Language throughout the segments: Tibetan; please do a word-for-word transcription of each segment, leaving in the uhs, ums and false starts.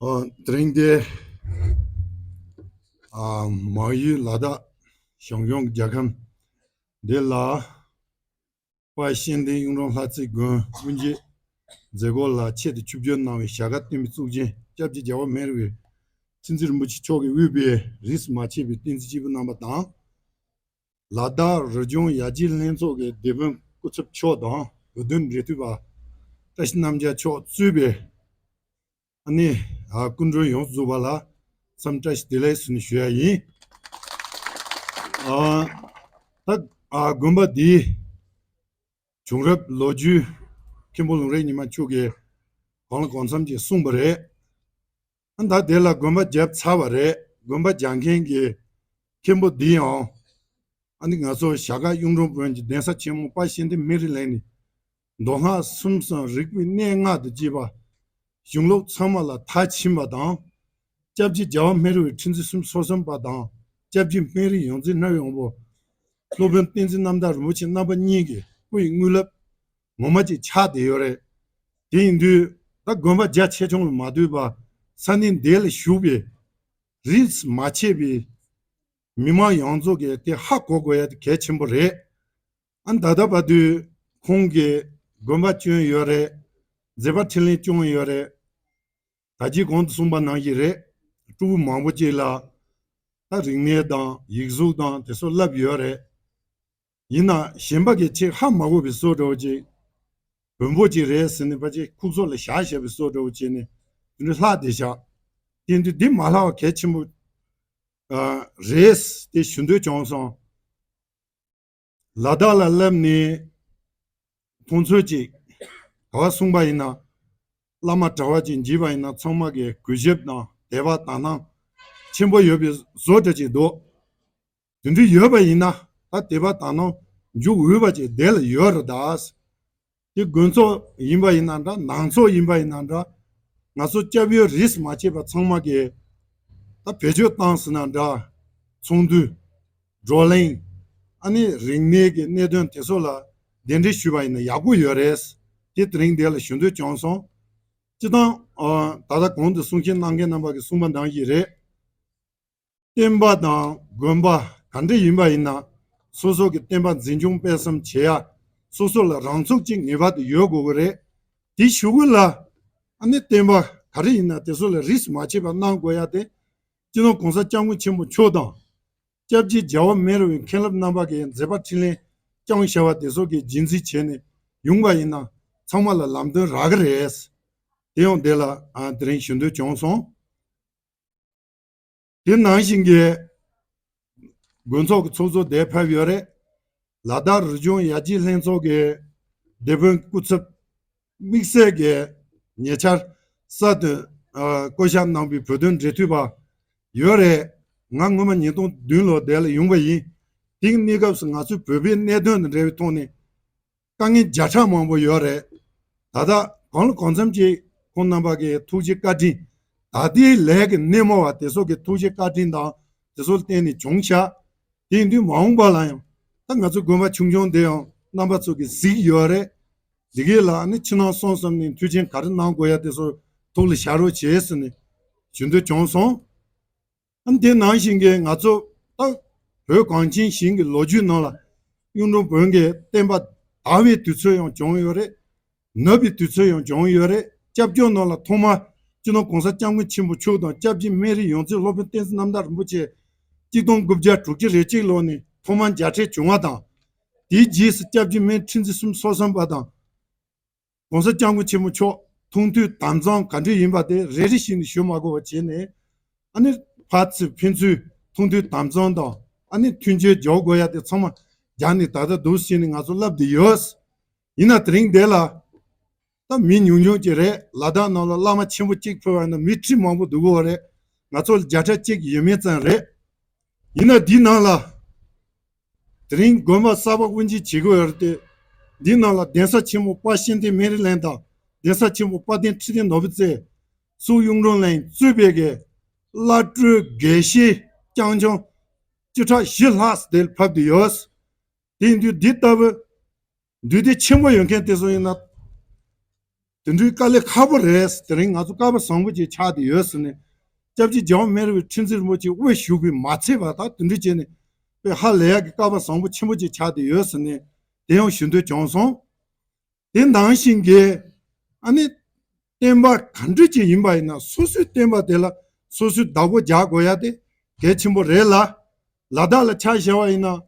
ཨ། དེ་རིང་འདི། ཨ། མ་ཡུལ་ལ་དྭགས་ཞང་ཞུང་རྒྱལ་ཁམས་འདི་ལ། དཔལ་གཤེན་བསྟན་གཡུང་དྲུང་ལྷ་རྩེ་དགོན་དབུ་འབྱེད་མཛད་སྒོ་ལ་ཆེད་དུ་ཆིབས་བསྒྱུར་གནང་བའི་ཞྭ་སྒར་བསྟན་པའི་གཙུག་རྒྱན་སྐྱབས་རྗེ་རྒྱལ་བ་མེ་རི་བའི་ཁྲི་འཛིན་རིན་པོ་ཆེ་མཆོག་གིས་དབུས་པའི་རིས་མ་ཆད་པའི་བསྟན་འཛིན་སྐྱེས་བུ་རྣམ་པ་དང་། ལ་དྭགས་རི་ལྗོངས་ཡར་རྒྱས་ལྷན་ཚོགས་ཀྱི་སྡེ་དཔོན་སྐུ་ཚབ་མཆོག་དང་། བོད་དོན་འབྲེལ་མཐུད་པ་བཀྲ་ཤིས་རྣམ་རྒྱལ་མཆོག་གཙོས་པའི། ཨ་ནི། ཨ། སྐུ་མགྲོན་ཡོངས་རྫོགས་པ་ལ་འཚམས་བཀྲ་ཤིས་བདེ་ལེགས་ཟེར་ནས་ཞུ་ཡ་ཡིན། ཨ། ད། ཨ། དགོན་པ་འདིའི་བྱུང་རབས་ལོ་རྒྱུས་མཁན་པོ་ལུང་རིགས་ཉི་མ་མཆོག་གིས་གང་ལ་གང་འཚམ་ཅིག་གསུངས་པ་རེད། ཨ། ད་དེ་ལ་དགོན་པ་བརྒྱབ་ཚར་བ་རེད། དགོན་པ་རྒྱག་མཁན་གྱི་མཁན་པོ་འདི་ཡང་། ཨ་ནི་ང་ཚོ་ཞྭ་སྒར་གཡུང་དྲུང་བོན་གྱི་གདན་ས་ཆེན་མོ་དཔལ་གཤེན་བསྟན་སྨན་རི་གླིང་ནས། མདོ་སྔགས་གསུམ་གསུམ་རིག་པའི་གནས་ལྔ་དང་བཅས་པ་གཞུང་ལུགས་ཚང་མ་ལ་མཐར་ཕྱིན་པ་དང་། སྐྱབས་རྗེ་རྒྱལ་བ་སྨན་རི་བའི་ཁྲི་འཛིན་གསུམ་སོ་གསུམ་པ་དང་། སྐྱབས་རྗེ་སྨན་རིའི་ཡོངས་འཛིན་རྣམ་གཡེང་པ་སློབ་དཔོན་བསྟན་འཛིན་རྣམ་དག་རིན་པོ་ཆེ་རྣམ་པ་གཉིས་ཀྱི་སྐུ་ཡི་དངོས་རབ་ངོ་མ་ཅིག་ཆགས་བསྡད་ཡོད་རེད། དེ་ཡིན་དུས་ད་དགོན་པ་རྒྱ་ཆེ་ཆུང་ལ་མ་ལྟོས་པར་ས་གནས་འདི་ལ་བཞུགས་པའི་རིས་མ་ཆད་པའི་མི་མང་ཡོངས་རྫོགས་ཀྱིས་དེ་ཧ་གོ་དགོས་ཡ་དེ་གལ་ཆེན་པོ་རེད། ཨ། ད་ལྟ་བར་དུ་ཁོང་གིས་དགོན་པ་བསྐྱོན་ཡོད་རེད། མཛད་པ་འཕྲིན་ལས་སྐྱོང་ཡོད་རེད། ད་ཅི་གོང་དུ་གསུངས་པ་ནང་བཞིན་རེད། སྤྲུལ་སྐུ་མང་པོ་ཅིག་ལ་ད་རིག་གནས་དང་ཡིག་གཟུགས་དང་དེ་ཚོ་བསླབས་ཡོད་རེད། ཡིན་ན་གཞན་པ་གིས་ཆེས་ཧ་མ་གོ་བའི་བཟོ་འདྲ་བོ་ཅིག་བོན་པོ་ཅིག་རེད་ཟེར་ནས་ཕལ་ཆེར་ཁུག་སོ་ལ་བཞག་བཞག་པའི་བཟོ་འདྲ་བོ་བྱས་ནས་དེ་འདྲ་ལྷག་བསྡད་བཞག་དེ་འདྲ་འདི་མ་ལྷག་པ་གལ་ཆེན་པོ། ཨ། རེད་དེ་ཞུ་འདོད་བྱུང་སོང་། ལ་དྭགས་ལ་སླེབས་ནས་མཐོང་ཚོད་ཅིག་ག་བ་གསུངས་པ་ཡིན་ན། བླ་མ་གྲྭ་པ་ཅིག་མཇལ་བ་ཡིན་ན་ཚང་མ་གིས་གུས་ཞབས་དང་དད་པ་དག་སྣང་ཆེན་པོ་ཡོད་པའི་བཟོ་འདྲ་ཅིག་འདུག་དེ་འདྲ་ཡོད་པ་ཡིན་ན་ད་དད་པ་དག་སྣང་འཇུག་འོས་པ་ཅིག་དེ་ལ་ཡོད་རེད་ད། དེ་དགོན་ཚོགས་ཡིན་པ་ཡིན་ན་འདྲ། ནང་ཚོགས་ཡིན་པ་ཡིན་ན་འདྲ། ང་ཚོ་སྐྱབས་ཡུལ་རིས་མ་ཆད་པ་ཚང་མ་གིས་ད་བེད་སྤྱོད་བཏང་ཟིན་ན་འདྲ། ཚོགས་འདུ། བགྲོ་གླེང་། ཨ་ནི་རིག་གནས་ཀྱི་གནད་དོན་དེ་ཚོ་ལ་གདན་འདྲེན་ཞུས་པ་ཡིན་ན་ཡག་པོ་ཡོད་རེད། དེ་དེ་རིང་འདི་ལ་ཞུ་འདོད་བྱུང་སོང་། སྤྱིར་བཏང་། ཨ། ད་ལྟ་གོང་དུ་གསུང་བཤད་གནང་མཁན་རྣམ་པ་གིས་གསུངས་པ་ནང་བཞིན་རེད། བསྟན་པ་དང་དགོན་པ་ག་འདྲ་ཡིན་པ་ཡིན་ན། སོ་སོ་གི་བསྟན་པ་འཛིན་སྐྱོང་སྤེལ་གསུམ་བྱེད་ཡ། སོ་སོ་ལ་རང་ཚུགས་ཅིག་ངེས་པར་དུ་ཡོད་དགོས་ཀྱི་རེད། དེའི་གཞུག་གུ་ལ། ཨ་ནི་བསྟན་པ་ག་རེ་ཡིན་ན་དེ་ཚོ་ལ་རིས་མ་ཆད་པ་གནང་དགོས་ཡ་དེ། སྤྱི་ནོར་༸གོང་ས་༸སྐྱབས་མགོན་ཆེན་པོ་མཆོག་དང་། སྐྱབས་རྗེ་རྒྱལ་བ་མེ་རི་བའི་མཁན་སློབ་རྣམ་པ་གིས་མཛད་པ་འཕྲིན་ལས་བསྐྱངས་བཞག་པ་དེ་ཚོ་གི་རྗེས་འཛིན་བྱས་ནས་ཡོང་བ་ཡིན་ན་ཚང་མ་ལ་ལམ་སྟོན་རག་གི་རེད། དེ་ཡང་དེ་ལ། ཨ། དེ་རིང་ཞུ་འདོད་བྱུང་སོང་། དེ་ནང་བཞིན་གྱི་དགོན་ཚོགས་ཀྱི་ཚོགས་གཙོ་དེ་ཕེབས་ཡོད་རེད། ལ་དྭགས་རི་ལྗོངས་ཡར་རྒྱས་ལྷན་ཚོགས་ཀྱི་སྡེ་དཔོན་སྐུ་ཚབ། དམིགས་བསལ་གྱི་ཉེ་ཆར་གསར་དུ། ཨ། བསྐོ་བཞག་གནང་བའི་བོད་དོན་འབྲེལ་མཐུད་པ་ཡོད་རེད། ང་སྔོན་མ་ཉིས་སྟོང་བདུན་ལོ་དེ་ལ་ཡོང་བ་ཡིན། དེའི་གནས་སྐབས་སུ་ང་ཚོའི་བོད་པའི་གནད་དོན་དང་འབྲེལ་བའི་ཐོག་ནས་དཀའ་ངལ་བརྒྱ་ཕྲག་མང་པོ་ཡོད་རེད། ད་ལྟ་གང་ལ་གང་འཚམ་ཅིག་ཁོང་རྣམ་པ་གི་ཐུགས་རྗེ་བཀའ་དྲིན། ད་ལྟའི་ལས་ཀྱི་སྣེ་མོ་བ་དེ་ཚོ་གི་ཐུགས་རྗེ་བཀའ་དྲིན་དང་དེ་ཚོ་ལ་བརྟེན་ནས་བྱུང་ཤག་དེ་ཡིན་དུས་མ་འོངས་པ་ལ་ཡང་ད་ང་ཚོ་དགོན་པ་ཆུང་ཆུང་དེ་ཡང་རྣམ་པ་ཚོ་གིས་གཟིགས་ཡོད་རེད། འདི་གས་ལ་ནི་ཕྱི་ནང་གསང་གསུམ་ནས་མཐུན་རྐྱེན་ག་རེ་གནང་དགོས་ཡ་དེ་ཚོ་ཐུགས་ལ་བཞག་རོགས་བྱེད་ཟེར་ནས་ཞུ་འདོད་བྱུང་སོང་། ཨ། དེ་ནང་བཞིན་གྱི་ང་ཚོ་ད་བོད་གངས་ཅན་ཞིང་གི་ལོ་རྒྱུས་ནང་ལ་གཡུང་དྲུང་བོན་གྱི་བསྟན་པ་དར་བའི་དུས་ཚོད་ཡང་བྱུང་ཡོད་རེད། ནུབ་པའི་དུས་ཚོད་ཡང་བྱུང་ཡོད་རེད། སྐྱབས་བཅོལ་ནང་ལ་ཐོག་མར་སྤྱི་ནོར་༸གོང་ས་༸སྐྱབས་མགོན་ཆེན་པོ་མཆོག་དང་སྐྱབས་རྗེ་སྨན་རིའི་ཡོངས་འཛིན་སློབ་དཔོན་བསྟན་འཛིན་རྣམ་དག་རིན་པོ་ཆེ་གཅིག་སྟོང་དགུ་བརྒྱ་དྲུག་ཅུ་རེ་གཅིག་ལོ་ནས་ཐོག་མར་མཇལ་འཕྲད་བྱུང་བ་དང་། དེའི་རྗེས་སུ་སྐྱབས་རྗེ་སྨན་ཁྲི་འཛིན་གསུམ་སོ་གསུམ་པ་དང་། ༸གོང་ས་༸སྐྱབས་མགོན་ཆེན་པོ་མཆོག་མཐོང་ཐོས་དམ་གཙང་ག་འདྲ་ཡིན་པ་དེ་རེ་རེ་བཞིན་དུ་ཞུ་མ་དགོས་པ་བྱས་ནས། ཨ་ནི་ཕར་ཚུར་ཕན་ཚུན་མཐོང་ཐོས་དམ་གཙང་དང་ཨ་ནི་མཐུན་སྦྱོར་རྒྱག་དགོས་ཡ་དེ་ཚང་མ་རྒྱག་ནས་ད་ལྟ་འདུག་ཟེར་ནས་ང་ཚོ་ལབ་བསྡད་ཡོད། ཡིན་ན་དེ་རིང་འདི་ལ་ད་མི་ཉུང་ཉུང་ཅིག་རེད། ལ་དྭགས་ནང་ལ་བླ་མ་ཆེན་པོ་གཅིག་ཕེབས་པ་ཡིན་ན་མི་ཁྲི་མང་པོ་འདུག་གོ་རེད། ང་ཚོ་ལ་བརྒྱ་ཕྲག་གཅིག་ཡས་མས་ཙམ་རེད། ཡིན་ན་འདི་ནང་ལ། དེ་རིང་དགོན་པ་གསར་པ་དབུ་འབྱེད་བྱེད་དགོས་ཡོད་རེད་དེ། འདི་ནང་ལ་གདན་ས་ཆེན་མོ་དཔལ་གཤེན་བསྟན་སྨན་རི་གླིང་དང་། གདན་ས་ཆེན་མོ་དཔལ་ལྡན་ཁྲི་བརྟན་ནོར་བུ་རྩེ། སུ་གཡུང་དྲུང་གླིང་གཙོས་པའི་གི་བླ་སྤྲུལ་དགེ་བཤེས་རྐྱང་རྐྱང་བཅུ་ཕྲག་བཞི་ལྷག་དེར་ཕེབས་བསྡད་ཡོད། དེ་ཡིན་དུས་འདི་ལྟ་བུ་འདུས་སྡེ་ཆེན་པོ་ཡོད་མཁན་དེ་ཚོ་ཡིན་ན། དེ་འདྲའི་དཀའ་ལས་ཁག་པོ་རེད། དེ་རིང་ང་ཚོ་སྐལ་པ་བཟང་པོ་ཅིག་ཆགས་བསྡད་ཡོད་ཟེར་ནས། སྐྱབས་རྗེ་རྒྱལ་བ་སྨན་རི་བའི་ཁྲི་འཛིན་རིན་པོ་ཆེ་དབུ་བཞུགས་པའི་མ་ཚད་པ་ད་དེ་འདྲ་བྱས་ནས་དཔེ་ཧ་ལས་ཡག་གི་སྐལ་པ་བཟང་པོ་ཆེན་པོ་ཅིག་ཆགས་བསྡད་ཡོད་ཟེར་ནས་དེ་ཡང་ཞུ་འདོད་བྱུང་སོང་། དེ་ནང་བཞིན་གྱི་ཨ་ནི་བསྟན་པ་ག་འདྲ་ཅིག་ཡིན་པ་ཡིན་ན་སོ་སོའི་བསྟན་པ་དེ་ལ་སོ་སོའི་བདག་པོ་རྒྱག་དགོས་ཡ་དེ་གལ་ཆེན་པོ་རེད་ལ། ལ་དྭགས་ལ་ཆ་བཞག་པ་ཡིན་ན།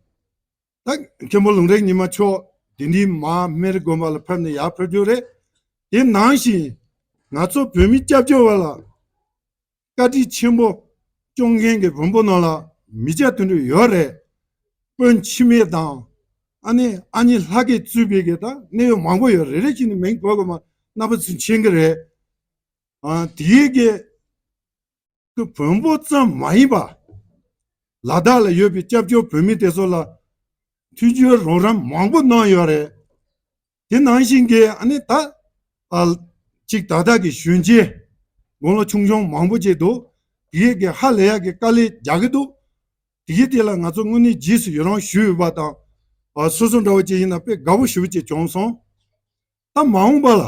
ད་མཁན་པོ་ལུང་རིགས་ཉི་མ་མཆོག་དེ་འདྲའི་མར་སྨན་རི་དགོན་པ་ལ་ཕེབས་ནས་ཡར་ཕེབས་རྒྱུ་རེད། དེ་ནང་བཞིན་ང་ཚོ་བོད་མི་སྐྱབས་བཅོལ་བ་ལ་བཀའ་དྲིན་ཆེན་པོ་སྐྱོང་མཁན་གྱི་བོན་པོ་ནང་ལ་མི་སྐྱ་དེ་འདྲ་ཡོད་རེད། དཔོན་འཆི་མེད་དང་ཨ་ནི་ཨ་ནི་ལྷ་སྐལ་གཙོས་པའི་གི་ད་གནད་ཡོད་མང་པོ་ཡོད་རེ་རེ་བཞིན་ནས་མིང་གོ་གི་མ་རྣམ་པ་ཚོས་མཁྱེན་གི་རེད། ཨ་དེའི་གི་ཁོ་བོན་པོ་ཙམ་མ་ཡིན་པ། ལ་དྭགས་ལ་ཡོད་པའི་སྐྱབས་བཅོལ་བོད་མི་དེ་ཚོ་ལ་མཐུན་འགྱུར་རོགས་རམ་མང་པོ་གནང་ཡོད་རེད། དེ་ནང་བཞིན་གྱི་ཨ་ནི་ད་ཨ་གཅིག་ད་ལྟ་གི་གཞོན་སྐྱེས་དགུང་ལོ་ཆུང་ཆུང་མང་པོ་ཅིག་འདུག་དེ་གས་ཀྱི་ཧ་ལས་ཡག་གི་དཀའ་ལས་རྒྱག་གི་འདུག་དེ་གས་དེ་ལ་ང་ཚོ་དངོས་གནས་རྗེས་སུ་ཡི་རང་ཞུ་ཡོད་པ་དང་། ཨ་སོ་སོ་འདྲ་བོ་ཅིག་ཡིན་ན་དཔེ་དགའ་པོ་ཞེ་པོ་ཅིག་བྱུང་སོང་། ད་མ་འོངས་པ་ལ།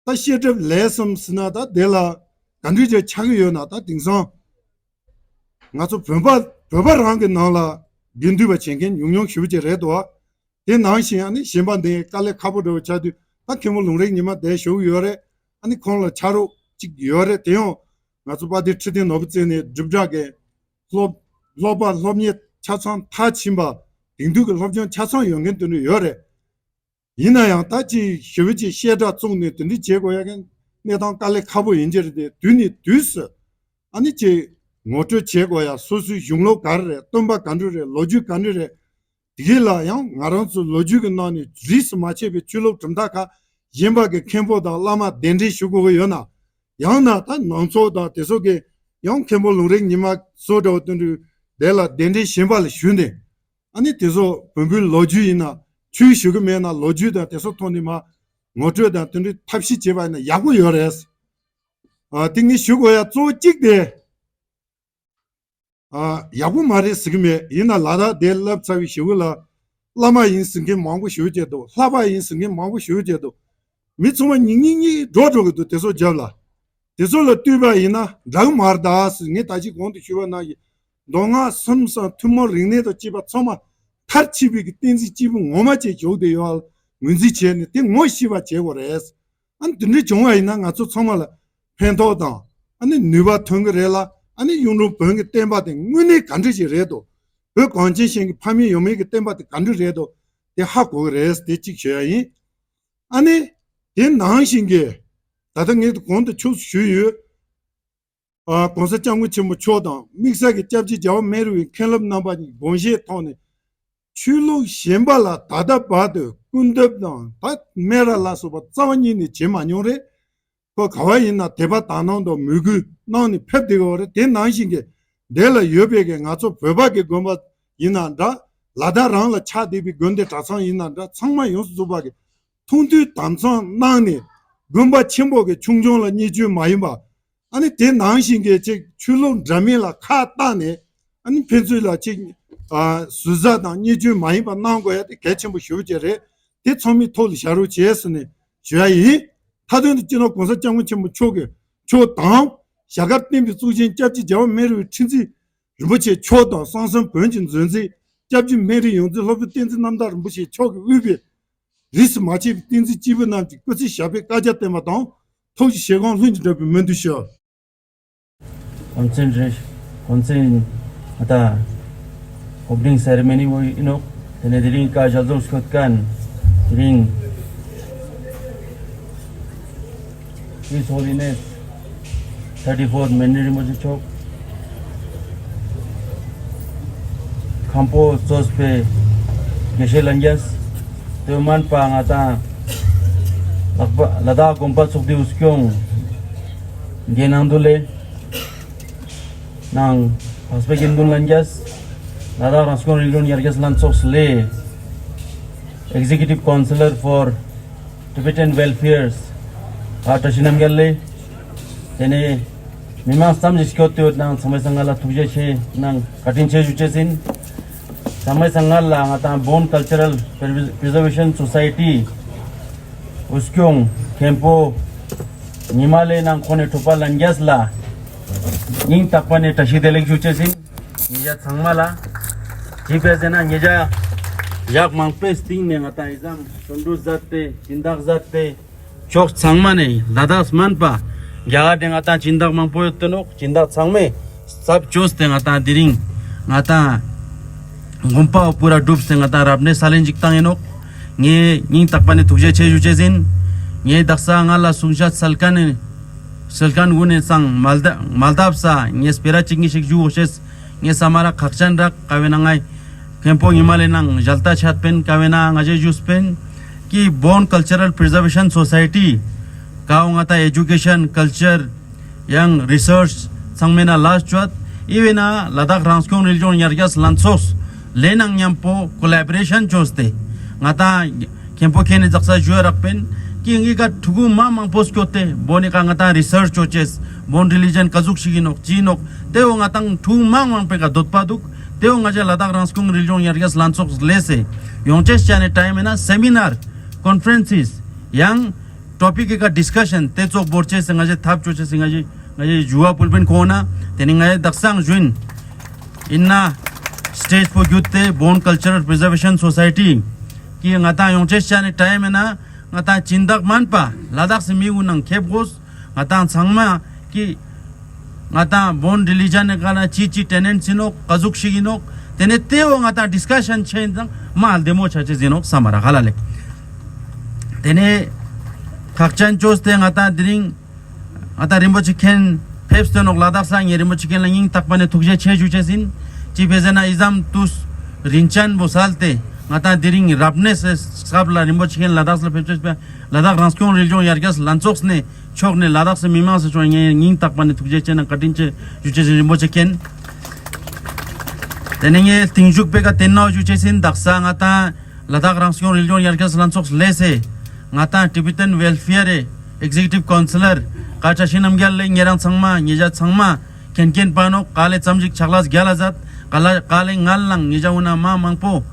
ད་བཤད་གྲབས་ལས་བསམ་ཟིན་ན་ད་དེ་ལ་ག་འདྲ་ཅིག་ཆགས་ཀྱི་ཡོད་ན། ད་དེང་སང་ང་ཚོ་བོད་པ་བོད་པ་རང་གི་ནང་ལ་དགེ་འདུན་པ་བྱེད་མཁན་ཉུང་ཉུང་ཞེ་པོ་ཅིག་རེད་དོ། དེ་ནང་བཞིན་ཨ་ནི་གཞན་པ་འདི་དཀའ་ལས་ཁག་པོ་འདྲ་བོ་ཆགས་དུས་ད་མཁན་པོ་ལུང་རིགས་ཉི་མ་དེ་བཞུགས་ཡོད་རེད། ཨ་ནི་ཁོང་ལ་ཕྱག་རོགས་གཅིག་ཡོད་རེད། དེ་ཡང་ང་ཚོ་དཔལ་ལྡན་ཁྲི་བརྟན་ནོར་བུ་བཙན་ནས་སྒྲུབ་གྲྭ་གི་སློབ་སློབ་པ་སློབ་གཉེར་ཆ་ཚང་མཐར་ཕྱིན་པ་དེང་དུས་ཀྱི་སློབ་སྦྱོང་ཆ་ཚང་ཡོད་མཁན་དེ་འདྲ་ཡོད་རེད། ཡིན་ན་ཡང་ད་ཅིག་ཞེ་པོ་ཅིག་བཤད་གྲྭ་བཙུགས་ནས་དེ་འདྲ་བྱེད་དགོས་ཡ་གི་གནས་སྟངས་དཀའ་ལས་ཁག་པོ་ཡིན་གྱི་རེད་དེ། དུས་ནས་དུས་སུ་ཨ་ནི་ཅིག་ངོ་སྤྲོད་བྱེད་དགོས་ཡ། སོ་སོའི་གཞུང་ལུགས་ག་རེ་རེད། སྟོན་པ་ག་འདྲ་རེད། ལོ་རྒྱུས་ག་འདྲ་རེད། དེ་གས་ལ་ཡང་ང་རང་ཚོའི་ལོ་རྒྱུས་ཀྱི་ནང་ནས་རིས་སུ་མ་ཆད་པའི་ཆོས་ལུགས་གྲུབ་མཐའ་ཁག་གཞན་པ་གི་མཁན་པོ་དང་བླ་མ་གདན་འདྲེན་ཞུ་དགོས་ཀྱི་ཡོད་ན། ཡང་ན་ད་ནང་ཚོགས་དང་དེ་ཚོ་གི་ཡང་མཁན་པོ་ལུང་རིགས་ཉི་མ་སོགས་འདྲ་བོ་དེ་འདྲའི་དེ་ལ་གདན་འདྲེན་གཞན་པ་ལ་ཞུས་ནས། ཨ་ནི་དེ་ཚོ་བོན་པོའི་ལོ་རྒྱུས་ཡིན་ན་ཆོས་ཞུ་གི་མེད་ན་ལོ་རྒྱུས་དང་དེ་ཚོ་ཐོག་ནས་མ་ངོ་སྤྲོད་དང་དེ་འདྲའི་ཐབས་ཤེས་བྱས་པ་ཡིན་ན་ཡག་པོ་ཡོད་རེད། ཨ་དེ་ངས་ཞུ་དགོས་ཡ་གཙོ་བོ་གཅིག་དེ། ཨ་ཡག་པོ་མ་རེད་ཟེར་གི་མེད། ཡིན་ན་ལ་དྭགས་དེ་བསླབ་ཚར་བའི་ཞེ་པོ་ལ་བླ་མ་ཡིན་ཟེར་མཁན་མང་པོ་ཞེ་པོ་ཅིག་འདུག་ལྷ་པ་ཡིན་ཟེར་མཁན་མང་པོ་ཞེ་པོ་ཅིག་འདུག་མི་ཚང་མ་ཉིག་ཉིག་ཉིག་འགྲོ་འགྲོ་གི་འདུག་དེ་ཚོ་རྒྱབ་ལ། དེ་ཚོ་ལ་ལྟོས་པ་ཡིན་ན་འདྲ་གི་མ་རེད་ད་ཟེར། ངས་ད་ཅི་གོང་དུ་ཞུས་པ་ནང་བཞིན་མདོ་སྔགས་གསུམ་སོགས་ཐུན་མོང་རིག་གནས་དང་བཅས་པ་ཚང་མ་མཐར་ཕྱིན་པའི་གི་གཏན་ཚིགས་གཅིག་པུ་ངོ་མ་ཅིག་བཞུགས་བསྡད་ཡོད་པ་ངོས་འཛིན་བྱས་ནས་དེ་ངོ་ཤེས་པ་བྱེད་དགོས་རེད། ཨ་ནི་དེ་འདྲ་བྱུང་བ་ཡིན་ན་ང་ཚོ་ཚང་མ་ལ་ཕན་ཐོགས་དང་ཨ་ནི་ནུས་པ་ཐོན་གི་རེད་ལ། ཨ་ནི་གཡུང་དྲུང་བོན་གྱི་བསྟན་པ་དེ་དངོས་གནས་ག་འདྲ་ཞིག་རེད་དོ། བོད་གངས་ཅན་ཞིང་གི་ཕ་མེས་ཡང་མེས་ཀྱི་བསྟན་པ་དེ་ག་འདྲ་རེད་དོ། དེ་ཧ་གོ་གི་རེད། དེ་གཅིག་ཞུ་ཡ་ཡིན། ཨ་ནི་དེ་ནང་བཞིན་གྱི་ད་ལྟ་ངས་གོང་དུ་ཕྱོགས་སུ་ཞུས་ཡོད། ཨ་༸གོང་ས་༸སྐྱབས་མགོན་ཆེན་པོ་མཆོག་དང་དམིགས་བསལ་གྱི་སྐྱབས་རྗེ་རྒྱལ་བ་སྨན་རི་བའི་མཁན་སློབ་རྣམ་པ་གཉིས་དགོངས་བཞེད་ཐོག་ནས་ཆོས་ལུགས་གཞན་པ་ལ་ད་ལྟ་བར་དུ་སྐུར་འདེབས་དང་ད་སྨད་ར་ལ་སོགས་པ་རྩ་བ་ཉིད་ནས་བྱེད་མ་མྱོང་རེད། ཁོ་ག་བ་ཡིན་ན་དད་པ་དག་སྣང་དང་མོས་གུས་གནང་ནས་ཕེབས་བསྡད་ཡོད་རེད། དེ་ནང་བཞིན་གྱི་འདི་ལ་ཡོད་པའི་གི་ང་ཚོ་བོད་པ་གི་དགོན་པ་ཡིན་ན་འདྲ། ལ་དྭགས་རང་ལ་ཆགས་བསྡད་པའི་དགོན་སྡེ་གྲྭ་ཚང་ཡིན་ན་འདྲ། ཚང་མ་ཡོངས་སུ་རྫོགས་པ་གི་ཐུགས་མཐུན་དམ་གཙང་གནང་ནས་དགོན་པ་ཆེན་པོ་གི་ཆུང་ཆུང་ལ་བརྙས་བཅོས་མ་ཡིན་པ། ཨ་ནི་དེ་ནང་བཞིན་གྱི་ཅིག་ཆོས་ལུགས་འདྲ་མིན་ལ་ཁ་བཏགས་ནས་ཨ་ནི་ཕན་ཚུན་ལ་ཅིག་ཨ་ཟུར་ཟ་དང་བརྙས་བཅོས་མ་ཡིན་པ་གནང་དགོས་ཡ་དེ་གལ་ཆེན་པོ་ཞེ་པོ་ཅིག་རེད། དེ་ཚང་མའི་ཐོག་ལ་བཞག་རོགས་བྱས་ཟེར་ནས་ཞུ་ཡ་ཡིན། མཐའ་དོན་དུ་སྤྱི་ནོར་༸གོང་ས་༸སྐྱབས་མགོན་ཆེན་པོ་མཆོག་གི་མཆོག་དང་། རྒྱ་གར་བསྟན་པའི་གཙུག་རྒྱན་སྐྱབས་རྗེ་རྒྱལ་བ་སྨན་རི་བའི་ཁྲི་འཛིན་རིན་པོ་ཆེ་མཆོག་དང་། གསང་གསུམ་བོན་གྱི་མཛོད་འཛིན་སྐྱབས་རྗེ་སྨན་རིའི་ཡོངས་འཛིན་སློབ་དཔོན་བསྟན་འཛིན་རྣམ་དག་རིན་པོ་ཆེ་མཆོག་གིས་དབུས་པའི་རིས་སུ་མ་ཆད་པའི་བསྟན་འཛིན་སྐྱེས་བུ་རྣམས་ཀྱི་སྐུ་ཚེ་ཞབས་པད་བསྐལ་བརྒྱར་བརྟན་པ་དང་། ཐུགས་ཀྱི་བཞེད་དགོངས་ལྷུན་གྱིས་འགྲུབ་པའི་སྨོན་འདུན་ཞུ། གོང་ཚེ་རིན་གོང་ཚེ་ད་ཨོ་པ་ནིང་སེ་རི་མོ་ནི་བོ་ཡིན་ནོ། དེ་ནས་དེ་རིང་བཀའ་ཞབས་སོར་སྐོད་མཁན་དེ་རིང་His Holiness thirty-fourth སྨན་རི་རིན་པོ་ཆེ་མཆོག། མཁན་པོ་གཙོས་པའི་དགེ་བཤེས་ལྷན་རྒྱས། སྟོད་སྨད་པ་ང་དང་ལྷག་པ་ལ་དྭགས་དགོན་པ་ཚོགས་སྡེའི་དབུ་སྐྱོང་རྒན་ནང་དུ་ལས་ནང་འཕགས་པའི་དགེ་འདུན་ལྷན་རྒྱས། ལ་དྭགས་རང་སྐྱོང་རིག་གཞུང་ཡར་རྒྱས་ལྷན་ཚོགས་ལས་Executive Councillor for Tibetan Welfare ཨ་བཀྲ་ཤིས་རྣམ་རྒྱལ་ལས། དེ་ནས་མི་མང་ཙམ་ཞིག་སྐྱོད་དེ་ཡོད་ནང་ཚང་མའི་སང་ང་ལ་ཐུགས་རྗེ་ཆེ་ནང་བཀའ་དྲིན་ཆེ་ཞུ་ཆེ་ཟིན། ཚང་མའི་སང་ང་ལ་ང་དང་Bon Cultural Preservation Society འུ་སྐྱོང་མཁན་པོ་ཉི་མ་ལས་ནང་ཁོ་ནས་གྲོགས་པ་ལྷན་རྒྱས་ལ་སྙིང་ཐག་པ་ནས་བཀྲ་ཤིས་བདེ་ལེགས་ཞུ་ཆེད་ཟིན། ཉེ་ཆར་ཚང་མ་ལ་ཅི་ཕེ་ཟེར་ན་ཉེ་ཆར་ཞག་མང་པོའི་སྟེང་ནས་ང་དང་ཨི་ཙམ་ཞོན་འདུ་མཛད་དེ་སྦྱིན་བདག་མཛད་དེ། ཕྱོགས་ཚང་མ་ནས་ལ་དྭགས་མན་པ་རྒྱ་གར་དེ་ང་དང་སྦྱིན་བདག་མང་པོ་ཡོད་དེ་ནོག་སྦྱིན་བདག་ཚང་མས་ཚབ་བཅོས་ཏེ་ང་དང་དེ་རིང་ང་དང་དགོན་པ་པུ་ར་སྒྲུབ་སྟེ་ང་དང་རབ་གནས་ས་ལེན་ཅིག་བཏང་ཡིན་ནོག་ངས་སྙིང་ཐག་པ་ནས་ཐུགས་རྗེ་ཆེ་ཞུ་ཆེད་ཟིན། ངས་དག་ས་ང་ལ་གསུང་བཤད་སལ་མཁན་ནི་སལ་མཁན་ཀུན་ནས་ཚང་མ་ལ་མ་ལྟབ་ས་ངས་སྤེ་ར་གཅིག་གཉིས་ཤིག་ཞུ་འོ་ཤེས། ངས་ས་མ་ར་ཁག་ཅན་རག་ཀ་བེ་ན་ངའི་མཁན་པོ་ཉི་མ་ལས་ནང་ཞལ་ཏ་ཆད་པེན་ཀ་བེ་ན་ང་ཞེ་ཞུས་པེན་ཀི་Bon Cultural Preservation Society ཀའོ་ང་ཏང་Education Culture ཡང་Research ཚང་མེ་ན་ལ་སྤྱོད་ཨི་བེ་ན་ལ་དྭགས་རང་སྐྱོང་རི་ལྗོངས་ཡར་རྒྱས་ལྷན་ཚོགས་ལས་ནང་མཉམ་པོ་Collaboration བཅོས་ཏེ་ང་ཏང་མཁན་པོ་ཁེ་ནི་ཛག་ས་ཞུ་རག་པེན་ཀི་ངི་ཀ་ཕྲུ་གུ་མ་མང་པོ་སྐྱོད་དེ་བོ་ནི་ཀ་ང་ཏང་Research བཅོ་ཅེས་Bon Religion ཀ་ཟུག་ཞིག་ཡིན་ནོག་ཅི་ཡིན་ནོག་དེ་བོ་ང་ཏང་ཕྲུ་གུ་མ་མང་པེ་ཀ་འདོད་པ་འདུག་དེ་བོ་ང་ཅག་ལ་དྭགས་རང་སྐྱོང་རི་ལྗོངས་ཡར་རྒྱས་ལྷན་ཚོགས་ལས་སེ་ཡོང་ཅེས་ཅ་ནེ་ཊའིམ་ཡིན་ན་Seminar Conferences ཡང་Topic ཀི་ཀ་Discussion དེ་ཚོགས་བོར་ཅེས་སེ་ང་ཅག་ཐབས་བཅོ་ཅེས་སེ་ང་ཅག་ང་ཅག་ཞུ་བ་ཕུལ་པིན་ཁོང་ན་དེ་ནི་ང་ཅག་དག་སང་ཞུ་ཡིན། ཡིན་ན་Stage པོ་བརྒྱུད་དེ་Bon Cultural Preservation Society ཀི་ང་ཏང་ཡོང་ཅེས་ཅ་ནེ་ཊའིམ་ཡིན་ན་ང་ཏང་སྦྱིན་བདག་མན་པ་ལ་དྭགས་སི་མི་གུན་ནང་ཁེབ་གོས། ང་ཏང་ཚང་མ་ཀི་ང་ཏང་Bon Religion ནི་ཀ་ན་ཅི་ཅི་ཊེ་ནེན་སི་ནོག་ཀ་ཟུག་ཞིག་ཡིན་ནོག་དེ་ནེ་དེ་བོ་ང་ཏང་Discussion ཆེན་དང་མ་ལྡེ་མོ་ཆ་ཅེས་ཡིན་ནོག་ས་མ་ར་ཧ་ལ་ལེ། དེ་ནེ་ཁག་ཅན་བཅོས་ཏེ་ང་ཏང་དེ་རིང་ང་ཏང་རིན་པོ་ཆེ་མཁན་ཕེབས་ཏེ་ནོག་ལ་དྭགས་ས་ངས་རིན་པོ་ཆེ་མཁན་ལ་སྙིང་ཐག་པ་ནེ་ཐུགས་རྗེ་ཆེ་ཞུ་ཅེས་ཡིན། ཅི་ཕེ་ཟེར་ན་ཨི་ཙམ་དུས་རིན་ཅན་བོ་སལ་ཏེ་ང་ཏང་དེ་རིང་རབ་གནས་སི་སྐབས་ལ་རིན་པོ་ཆེ་མཁན་ལ་དྭགས་ལ་ཕེབས་ཅེས་པ་ལ་དྭགས་རང་སྐྱོང་རི་ལྗོངས་ཡར་རྒྱས་ལྷན་ཚོགས་ནེ་ཕྱོགས་ནེ་ལ་དྭགས་སི་མི་མང་སི་ཕྱོགས་ངས་སྙིང་ཐག་པ་ནེ་ཐུགས་རྗེ་ཆེ་ན་བཀའ་དྲིན་ཆེ་ཞུ་ཅེས་ཡིན་རིན་པོ་ཆེ་མཁན། དེ་ནེ་ངས་རྟིང་ཞུགས་པེ་ཀ་བསྟན་ནོག་ཞུ་ཅེས་ཡིན། དག་ས་ང་ཏང་ལ་དྭགས་རང་སྐྱོང་རི་ལྗོངས་ཡར་རྒྱས་ལྷན་ཚོགས་ལས་སེ་ང་ཏང་Tibetan Welfare Executive Councillor ཀ་བཀྲ་ཤིས་རྣམ་རྒྱལ་ལེ་ཉེ་རང་ཚང་མ་ཉེ་ཞ་ཚང་མ་མཁན་མཁན་པ་ནོག་ག་ལེ་ཙམ་ཞིག་ཕྱག་ལས་རྒྱལ་ལ་མཛད། ག་ལེ་ག་ལེ་ངལ་ལང་ཉེ་ཞ་འུ་ན་མ་མང་པོ་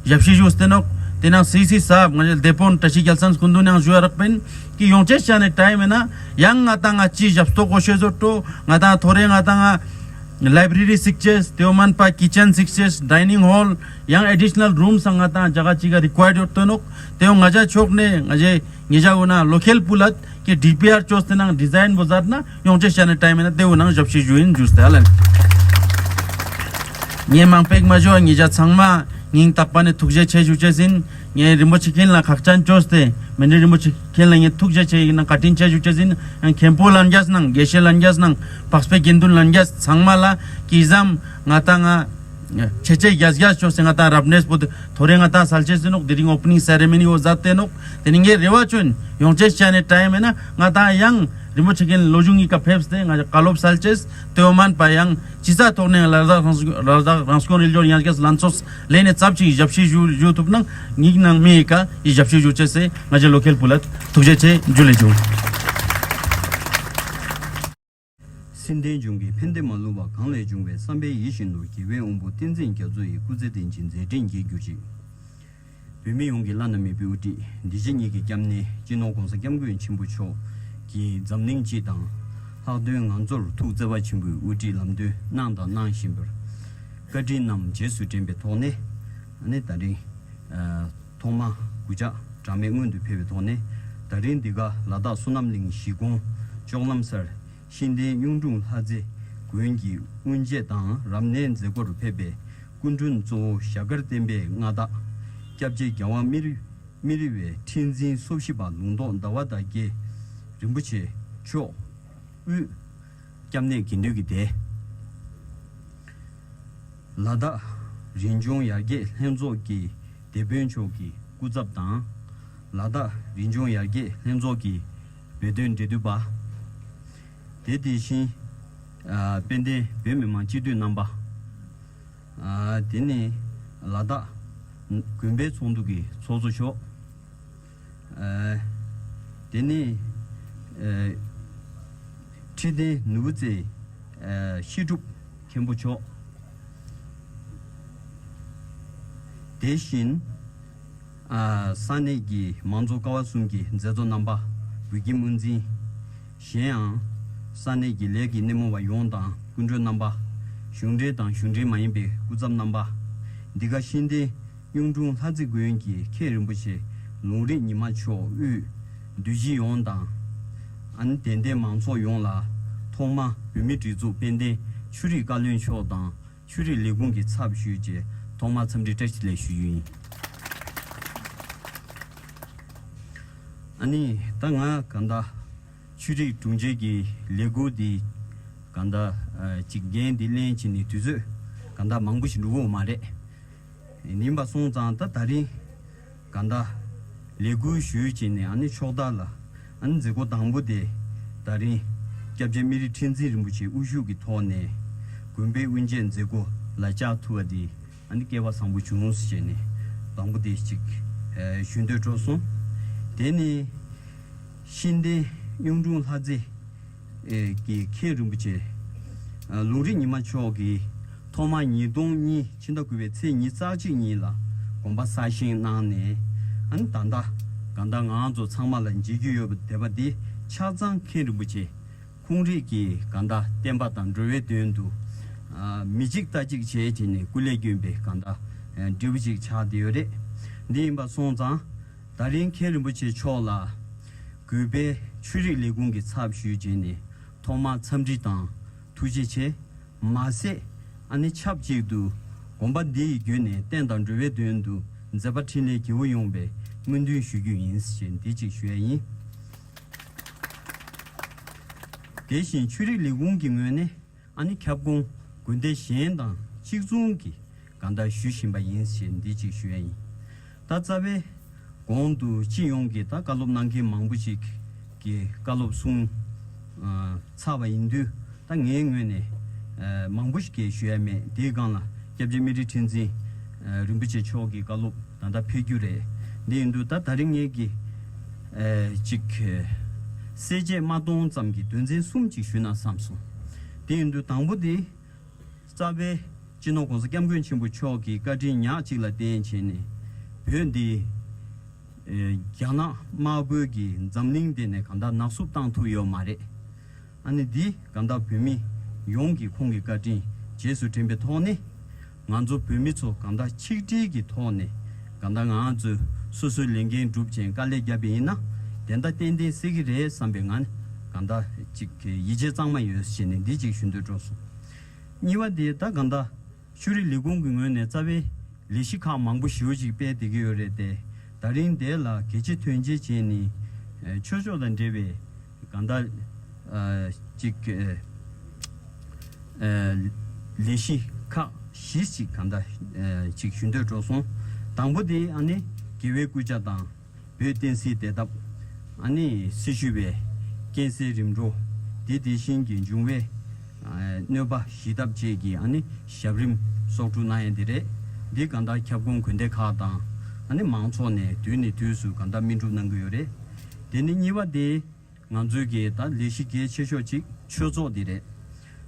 ཞབས་ཕྱི་ཞུས་ཏེ་ནོག་དེ་ནང་སི་སི་སབ་ང་ཞ་ལྡེ་པོན་བཀྲ་ཤིས་རྒྱལ་མཚན་སྐུ་མདུན་ནང་ཞུ་བ་རག་པེན་ཀི་ཡོང་ཅེས་ཅ་ནེ་ཊའིམ་ཡིན་ན་ཡང་ང་ཏང་ང་ཅི་ཞབས་ཏོག་གོ་ཤེས་བཟོ་ཏོ་ང་ཏང་ཐོ་རེ་ང་ཏང་ང་Library སིག་ཅེས་དེ་བོ་མན་པ་Kitchen སིག་ཅེས་Dining Hall ཡང་Additional Room སང་ང་ཏང་ཇ་ག་ཅི་ག་Required ཡོད་ཏོ་ནོག་དེ་བོ་ང་ཞ་ཕྱོགས་ནེ་ང་ཞ་ཉེ་ཞ་འུ་ན་Local པུ་ལད་ཀི་ཌི་པི་ཨར་བཅོས་ཏེ་ནང་ཌི་ཛའིན་བོ་མཛད་ན་ཡོང་ཅེས་ཅ་ནེ་ཊའིམ་ཡིན་ན་དེ་བོ་ནང་ཞབས་ཕྱི་ཞུ་ཡིན་ཞུས་ཏེ་ཨ་ལན། ངས་མང་པེག་མ་ཞུ་བ་ཉེ་ཞ་ཚང་མ་སྙིང་ཐག་པ་ནེ་ཐུགས་རྗེ་ཆེ་ཞུ་ཅེས་ཡིན། ངས་རིན་པོ་ཆེ་མཁན་ལ་ཁག་ཅན་བཅོས་ཏེ་མན་ཌི་རིན་པོ་ཆེ་མཁན་ལ་ངས་ཐུགས་རྗེ་ཆེ་ཡིན་ན་བཀའ་དྲིན་ཆེ་ཞུ་ཅེས་ཡིན། ཡང་མཁན་པོ་ལྷན་རྒྱས་ནང་དགེ་བཤེས་ལྷན་རྒྱས་ནང་འཕགས་པའི་དགེ་འདུན་ལྷན་རྒྱས་ཚང་མ་ལ་ཀི་ཙམ་ང་ཏང་ང་ཆེ་ཆེ་རྒྱས་རྒྱས་བཅོས་ཏེ་ང་ཏང་རབ་གནས་པོ་དེ་ཐོ་རེ་ང་ཏང་སལ་ཅེས་ཡིན་ནོག་དེ་རིང་ཨོ་པ་ནིང་སེ་རེ་མོ་ནི་བོ་མཛད་དེ་ནོག་དེ་ནེ་ངས་རེ་བ་བཅོན་ཡོང་ཅེས་ཅ་ནེ་ཊའིམ་ཡིན་ན་ང་ཏང་ཡང་རིན་པོ་ཆེ་མཁན་ལོ་གཞུང་གཉིས་ཀ་ཕེབས་ཏེ་ང་ཞ་བཀའ་སློབ་སལ་ཅེས་དེ་བོ་མན་པ་ཡང་ཅི་ས་ཐོག་ནེ་ལ་དྭགས་རང་སྐྱོང་རི་ལྗོངས་ཡར་རྒྱས་ལྷན་ཚོགས་ལས་ནེ་ཙབ་ཅིག་ཞབས་ཕྱི་ཞུ་ཞུ་ཐུབ་ན་ཉིག་ནང་མི་ཡི་ཀ་ཡི་ཞབས་ཕྱི་ཞུ་ཅེས་སེ་ང་ཞ་Local པུ་ལད་ཐུགས་རྗེ་ཆེ་ཇུ་ལེ་ཇུ། སེམས་ལྡན་འབྱུང་གི་ཕན་བདེ་མ་ལུས་པ་གང་ལས་བྱུང་བའི་བསམ་པའི་ཡིད་བཞིན་ནོར་རྒྱལ་བའི་དབང་པོ་བསྟན་འཛིན་རྒྱ་མཚོ་ཡི་སྐུ་ཚེ་བརྟན་ཅིང་མཛད་འཕྲིན་རྒྱས་གྱུར་ཅིག་བོད་མི་ཡོངས་ཀྱི་བླ་ན་མེད་པའི་དབུ་ཁྲིད་འདི་ཕྱི་གཉིས་ཀྱི་སྐྱབས་གནས་སྤྱི་ནོར་༸གོང་ས་༸སྐྱབས་མགོན་ཆེན་པོ་མཆོག་གིས་འཛམ་གླིང་སྤྱི་དང་ལྷག་དོན་ང་ཚོར་ཐུགས་བརྩེ་བ་ཆེན་པོས་དབུ་ཁྲིད་ལམ་སྟོན་གནང་དང་གནང་བཞིན་པར་བཀའ་དྲིན་རྣམས་རྗེས་སུ་དྲན་པའི་ཐོག་ནས་ཨ་ནི་ད་རིང་ཐོག་མ་གུས་ཕྱག་གྲངས་མེད་སྔོན་དུ་ཕེབས་པའི་ཐོག་ནས་ད་རིང་འདི་ག་ལ་དྭགས་བསོད་ནམས་གླིང་གཞིས་ཁོངས་ལྕོག་ལམ་སར་ཤེས་ལྡན་གཡུང་དྲུང་ལྷ་རྩེ་དགོན་གྱི་དབུ་འབྱེད་དང་རབ་གནས་མཛད་སྒོར་ཕེབས་པའི་སྐུ་མགྲོན་གཙོ་བོ་ཞྭ་དཀར་བསྟན་པའི་མངའ་བདག་སྐྱབས་རྗེ་རྒྱལ་དབང་མི་རི་མི་རི་བའི་ཁྲི་འཛིན་སོ་བཞི་པ་ལུང་རྟོགས་ཟླ་བ་དར་རྒྱས་རིན་པོ་ཆེ་མཆོག་དབུས་སྐྱབས་གནས་དགེ་འདུན་གྱི་སྡེ། ལ་དྭགས་རི་ལྗོངས་ཡར་རྒྱས་ལྷན་ཚོགས་ཀྱི་སྡེ་དཔོན་མཆོག་གི་སྐུ་ཚབ་དང་། ལ་དྭགས་རི་ལྗོངས་ཡར་རྒྱས་ལྷན་ཚོགས་ཀྱི་བོད་དོན་འབྲེལ་མཐུད་པ། དེ་དེ་བཞིན་ཨ་དཔལ་ལྡན་བོད་མི་མང་སྤྱི་འཐུས་རྣམ་པ། ཨ་དེ་ནས་ལ་དྭགས་དགོན་པའི་ཚོགས་འདུ་གི་ཚོགས་གཙོ་མཆོག་ཨ་དེ་ནས་ཨ་ཁྲི་བརྟན་ནོར་བུ་རྩེའི་ཨ་བཤད་སྒྲུབ་མཁན་པོ་མཆོག་དེ་བཞིན་ ཨ། ས་གནས་ཀྱི་མང་ཚོགས་ཀ་བ་གསུམ་གྱི་མཛད་གཙོ་རྣམ་པ། བོད་ཀྱི་དམངས་འཛིན། གཞན་ཡང་ས་གནས་ཀྱི་ལས་ཀྱི་སྣེ་མོ་བ་ཡོངས་དང་སྐུ་མགྲོན་རྣམ་པ། གཞུང་འབྲེལ་དང་གཞུང་འབྲེལ་མ་ཡིན་པའི་སྐུ་ཚབ་རྣམ་པ། འདི་ག་ཤེས་ལྡན་གཡུང་དྲུང་ལྷ་རྩེ་དགོན་གྱི་མཁན་རིན་པོ་ཆེ་ལུང་རིགས་ཉི་མ་མཆོག་དབུས་འདུས་སྤྱི་ཡོངས་དང་། ཨ་ནི་དད་ལྡན་མང་ཚོགས་ཡོངས་ལ་ཐོག་མ་བོད་མིའི་སྒྲིག་འཛུགས་དཔལ་ལྡན་ཆོས་རིག་བཀའ་བློན་མཆོག་དང་། ཆོས་རིག་ལས་ཁུངས་ཀྱི་ཚབ་ཞུས་རྗེས་ཐོག་མར་འཚམས་འདྲི་བཀྲ་ཤིས་བདེ་ལེགས་ཞུ་རྒྱུ་ཡིན། ཨ་ནི་ད་ང་གང་ལྟར་ཆོས་རིག་དྲུང་ཆེ་གི་ལས་འགུལ་འདི་གང་ལྟར་ཨ་ཅིག་འགན་འདི་ལེན་བྱས་ནས་དུས་ཚོད་གང་ལྟར་མང་པོ་ཞིག་འགྲོ་གི་ཡོད་མ་རེད། ཡིན་པ་སོང་ཙང་ད་ད་རིང་གང་ལྟར་ལས་འགུལ་ཞུས་བྱས་ནས་ཨ་ནི་ཕྱོགས་མཐའ་ལ་ཨ་ནི་མཛད་སྒོ་དང་པོ་དེ་ད་རིང་སྐྱབས་རྗེ་སྨན་རི་ཁྲི་འཛིན་རིན་པོ་ཆེ་དབུ་བཞུགས་ཀྱི་ཐོག་ནས་དགོན་པའི་དབུ་འབྱེད་མཛད་སྒོ་ལ་བཅར་ཐུབ་པ་དེ་ཨ་ནི་སྐལ་བ་བཟང་པོ་བྱུང་ཟེར་བྱས་ནས་དང་པོ་དེ་ཅིག་ཨེ་ཞུ་འདོད་འགྲོ་སོང་། དེ་ནི་ཤེས་ལྡན་གཡུང་དྲུང་ལྷ་རྩེ་ཨེ་གི་མཁན་རིན་པོ་ཆེ་ཨ་ལུང་རིགས་ཉི་མ་མཆོག་གིས་ཐོག་མར་ཉིས་སྟོང་གཉིས་ཕྱི་ཟླ་དགུ་པའི་ཚེས་ཉི་ཤུ་རྩ་གཅིག་ཉིན་ལ་དགོན་པ་གསར་བཞེངས་གནང་ནས་ཨ་ནི་ད་ལྟ་གང་ལྟར་ང་ཚོ་ཚང་མ་ལ་མཇལ་རྒྱུ་ཡོད་པ་དེ་པ་འདི་ཆ་ཚང་མཁན་རིན་པོ་ཆེ་ཁོང་རང་གི་གང་ལྟར་བསྟན་པ་དང་འགྲོ་བའི་དོན་དུ་ཨ་མི་གཅིག་ལྟ་གཅིག་བྱས་བྱས་ནས་སྐུ་ལས་བསྐྱོན་པའི་གང་ལྟར་ཨ་འབྲས་བུ་ཅིག་ཆགས་བསྡད་ཡོད་རེད། འདི་ཡིན་པ་སོང་ཙང་ད་རིང་མཁན་རིན་པོ་ཆེ་མཆོག་ལ་གུས་པས་ཆོས་རིག་ལས་ཁུངས་ཀྱི་ཚབ་ཞུས་བྱས་ནས་ཐོག་མར་འཚམས་འདྲི་དང་ཐུགས་རྗེ་ཆེ། མ་ཟད་ཨ་ནི་ཆབས་ཅིག་ཏུ་དགོན་པ་འདི་ཡི་བརྒྱུད་ནས་བསྟན་དང་འགྲོ་བའི་དོན་དུ་མཛད་པ་འཕྲིན་ལས་རྒྱས་པོ་ཡོང་བའི་སྨོན་འདུན་ཞུ་རྒྱུ་ཡིན་ཞེས་འདི་གཅིག་ཞུ་ཡ་ཡིན། དེ་བཞིན་ཆོས་རིག་ལས་ཁུངས་ཀྱི་ངོས་ནས་ཨ་ནི་ཁྱབ་ཁོངས་དགོན་སྡེ་གཞན་དང་གཅིག་མཚུངས་ཀྱི་གང་ལྟར་ཞུ་བཞིན་པ་ཡིན་ཞེས་འདི་གཅིག་ཞུ་ཡ་ཡིན། ད་རྩ་བའི་གོང་དུ་སྤྱི་ཡོངས་ཀྱི་ད་བཀའ་སློབ་གནང་མཁན་མང་པོ་ཞིག་གིས་བཀའ་སློབ་གསུངས་ཨ་ཚར་བ་ཡིན་དུས་ད་ངའི་ངོས་ནས་ཨ་མང་པོ་ཞིག་གིས་ཞུ་ཡ་མེད། དེའི་སྒང་ལ་སྐྱབས་རྗེ་སྨན་རི་ཁྲི་འཛིན་ཨ་རིན་པོ་ཆེ་མཆོག་གི་བཀའ་སློབ་ད་ལྟ་ཕེབས་རྒྱུ་རེད། འདི་ཡིན་དུས་ད་ད་རིང་ངེད་ཀྱིས་ཨ་ཅིག་གསལ་བྱེད་མ་གཏོང་ཙམ་གྱི་དོན་ཚན་གསུམ་ཅིག་ཞུས་ན་བསམ་སོང་། དེ་ཡིན་དུས་དང་པོ་དེ་རྩ་བའི་སྤྱི་ནོར་༸གོང་ས་༸སྐྱབས་མགོན་ཆེན་པོ་མཆོག་གི་བཀའ་དྲིན་ཉག་གཅིག་ལ་བརྟེན་བྱས་ནས་བོད་འདི་ཨེ་རྒྱ་ནག་དམར་པོའི་གི་འཛམ་གླིང་འདི་ནས་གང་ལྟར་ནག་བསུབ་བཏང་ཐུབ་ཡོད་མ་རེད། ཨ་ནི་འདི་གང་ལྟར་བོད་མི་ཡོངས་ཀྱི་ཁོང་གི་བཀའ་དྲིན་རྗེས་སུ་དྲན་པའི་ཐོག་ནས་ང་ཚོ་བོད་མི་ཚོ་གང་ལྟར་ཆིག་སྒྲིལ་གྱི་ཐོག་ནས་གང་ལྟར་ང་ཚོས་སོ་སོའི་ལས་འགན་སྒྲུབ་བྱས་དཀའ་ལས་བརྒྱབ་པ་ཡིན་ན་དེ་འདྲ་ཏན་ཏན་སྲིད་ཀྱི་རེད་བསམ་པའི་ངང་གང་ལྟར་ཅིག་ཡིད་ཆེས་གཙང་མ་ཡོད་ཟེར་ནས་འདི་ཅིག་ཞུ་འདོད་འགྲོ་སོང་། གཉིས་པ་དེ་ད་གང་ལྟར་ཆོས་རིག་ལས་ཁུངས་ཀྱི་ངོས་ནས་རྩ་བའི་ལས་གཞི་ཁག་མང་པོ་ཞེ་པོ་ཅིག་སྤེལ་བསྡད་ཀྱི་ཡོད་རེད་དེ། ད་རིང་དེ་ལ་གལ་ཆེ་དོན་ཆེ་བྱས་ནས་ཨ་ཆོས་ཕྱོགས་དང་འབྲེལ་བའི་གང་ལྟར་ཨ་ཅིག་ཨ་ཨ་ལས་གཞི་ཁག་བཞི་ཅིག་གང་ལྟར་ཨ་ཅིག་ཞུ་འདོད་འགྲོ་སོང་། དང་པོ་དེ་ཨ་ནི་རྒྱལ་བའི་སྐུ་ཕྱྭ་དང་། བོད་བསྟན་སྲིད་བདེ་ཐབས། ཨ་ནི་སྲི་ཞུ་བའི་རྐྱེན་སེལ་རིམ་གྲོ། དེ་དེ་བཞིན་གྱི་འབྱུང་བའི་ཨ་གནོད་པ་ཞི་ཐབས་བཅས་ཀྱི་ཨ་ནི་ཞབས་རིམ་གསོག་སྒྲུབ་གནང་ཡ་དེ་རེད། འདི་གང་ལྟར་ཁྱབ་ཁོངས་དགོན་སྡེ་ཁག་དང་ཨ་ནི་མང་ཚོགས་ནས་དུས་ནས་དུས་སུ་གང་ལྟར་སྨིན་སྒྲུབ་གནང་གི་ཡོད་རེད། དེ་ནི་གཉིས་པ་དེ། ང་ཚོའི་གི་ད་ལས་གཞི་གལ་ཆེ་ཤོས་གཅིག་ཆོས་ཚོགས་འདི་རེད།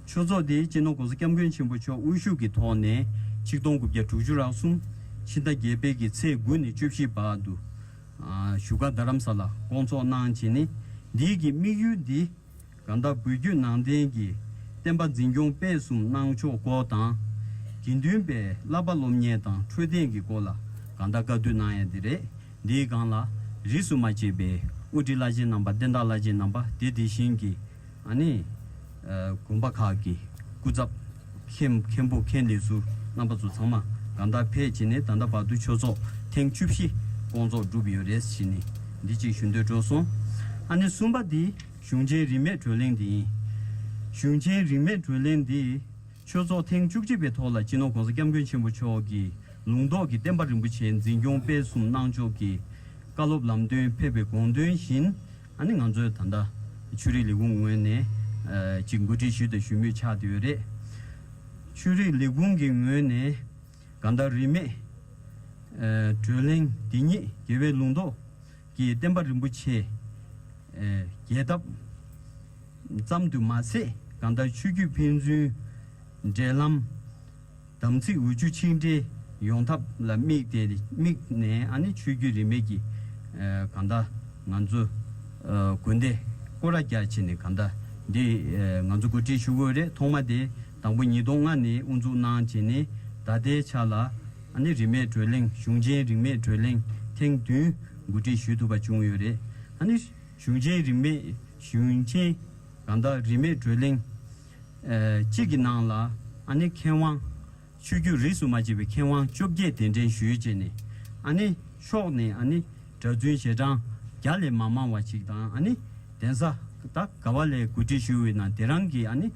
ཆོས་ཚོགས་འདི་སྤྱི་ནོར་༸གོང་ས་༸སྐྱབས་མགོན་ཆེན་པོ་མཆོག་དབུ་བཞུགས་ཀྱི་ཐོག་ནས་ཆིག་སྟོང་དགུ་བརྒྱ་དྲུག་ཅུ་རེ་གསུམ་ཕྱི་ཟླ་བརྒྱད་པའི་གི་ཚེས་དགུ་ནས་བཅུ་བཞི་བར་དུ་ཨ་བཞུགས་སྒར་རྡ་རམ་ས་ལ་བསྐོང་ཚོགས་གནང་བྱས་ནས་འདིའི་གི་དམིགས་ཡུལ་འདི་གང་ལྟར་བོད་བརྒྱུད་ནང་བསྟན་གྱི་བསྟན་པ་འཛིན་སྐྱོང་སྤེལ་གསུམ་གནང་ཕྱོགས་སྐོར་དང་། དགེ་འདུན་པའི་བསླབ་པ་སློབ་གཉེར་དང་འཕྲོད་བསྟེན་གྱི་སྐོར་ལ་གང་ལྟར་བཀའ་བསྡུར་གནང་ཡ་འདི་རེད། འདིའི་སྒང་ལ་རིས་སུ་མ་ཆད་པའི་དབུ་ཁྲིད་བླ་ཆེན་རྣམ་པ་བསྟན་བདག་བླ་ཆེན་རྣམ་པ་དེ་དེ་བཞིན་གྱི་ཨ་ནི་ཨ་དགོན་པ་ཁག་གི་སྐུ་ཚབ་མཁན་མཁན་པོ་མཁན་ལས་ཟུར་རྣམ་པ་ཚོ་ཚང་མ་གང་ལྟར་ཕེབས་བྱས་ནས་ད་ལྟ་བར་དུ་ཆོས་ཚོགས་ཐེངས་བཅུ་བཞི་བསྐོང་ཚོགས་གྲུབ་ཡོད་རེད་ཟེར་ནས་འདི་གཅིག་ཞུ་འདོད་འགྲོ་སོང་། ཨ་ནི་གསུམ་པ་འདི་གཞུང་ཆེན་རིས་མེད་གྲོལ་གླེང་འདི་ཡིན། གཞུང་ཆེན་རིས་མེད་གྲོལ་གླེང་འདི། ཆོས་ཚོགས་ཐེངས་བཅུ་གཅིག་པའི་ཐོག་ལ་སྤྱི་ནོར་༸གོང་ས་༸སྐྱབས་མགོན་ཆེན་པོ་མཆོག་གིས་ལུང་རྟོགས་ཀྱི་བསྟན་པ་རིན་པོ་ཆེ་འཛིན་སྐྱོང་སྤེལ་གསུམ་གནང་ཕྱོགས་ཀྱི་བཀའ་སློབ་ལམ་སྟོན་ཕེབས་པའི་དགོངས་དོན་བཞིན་ཨ་ནི་ང་ཚོས་ད་ལྟ་ཆོས་རིག་ལས་ཁུངས་ངོས་ནས་ཨ་ཅིག་གོ་སྒྲིག་ཞུས་དང་ཞུ་མུས་ཆགས་བསྡད་ཡོད་རེད། ཆོས་རིག་ལས་ཁུངས་ཀྱི་ངོས་ནས་གང་ལྟར་རིས་མེད་ཨ་གྲོལ་གླེང་འདི་ཉིད་རྒྱལ་བའི་ལུང་རྟོགས་ཀྱི་བསྟན་པ་རིན་པོ་ཆེ་ཨ་རྒྱས་བཏབ། ཙམ་དུ་མ་ཟད་གང་ལྟར་ཆོས་བརྒྱུད་ཕན་ཚུན་འབྲེལ་ལམ། དམ་ཚིག་འོད་ཆུ་ཆིག་འདྲེས་ ཡོང་ཐབས་ལ་དམིགས་ཏེ་དམིགས་ནས་ཨ་ནི་ཆོས་བརྒྱུད་རིས་མེད་ཀྱི་ཨ་གང་ལྟར་ང་ཚོ་ཨ་དགོན་སྡེ་སྐོར་ར་རྒྱག་བྱས་ནས་གང་ལྟར་འདི་ཨ་ང་ཚོ་གོ་སྒྲིག་ཞུ་དགོས་རེད། ཐོག་མ་དེ་དང་པོ་ཉིས་སྟོང་ལྔ་ནས་དབུ་འཛུགས་གནང་བྱས་ནས་ད་ལྟའི་ཆ་ལ་ཨ་ནི་རིས་མེད་བགྲོ་གླེང་གཞུང་ཆེན་རིས་མེད་བགྲོ་གླེང་ཐེངས་བདུན་གོ་སྒྲིག་ཞུ་ཐུབ་པ་བྱུང་ཡོད་རེད། ཨ་ནི་གཞུང་ཆེན་རིས་མེད་གཞུང་ཆེན་གང་ལྟར་རིས་མེད་བགྲོ་གླེང་ཨ་གཅིག་གི་ནང་ལ་ཨ་ནི་མཁས་དབང་ཆོས་བརྒྱུད་རིས་སུ་མ་ཆད་པའི་མཁས་དབང་བཅོ་བརྒྱད་གདན་འདྲེན་ཞུས་བྱས་ནས་ཨ་ནི་ཕྱོགས་ནས་ཨ་ནི་གྲྭ་བཙུན་ཞལ་གྲངས་བརྒྱ་ལས་མ་མང་བ་ཅིག་དང་ཨ་ནི་གདན་ས་ད་ག་བ་ལས་གོ་སྒྲིག་ཞུས་པའི་ནང་དེ་རང་གི་ཨ་ནི་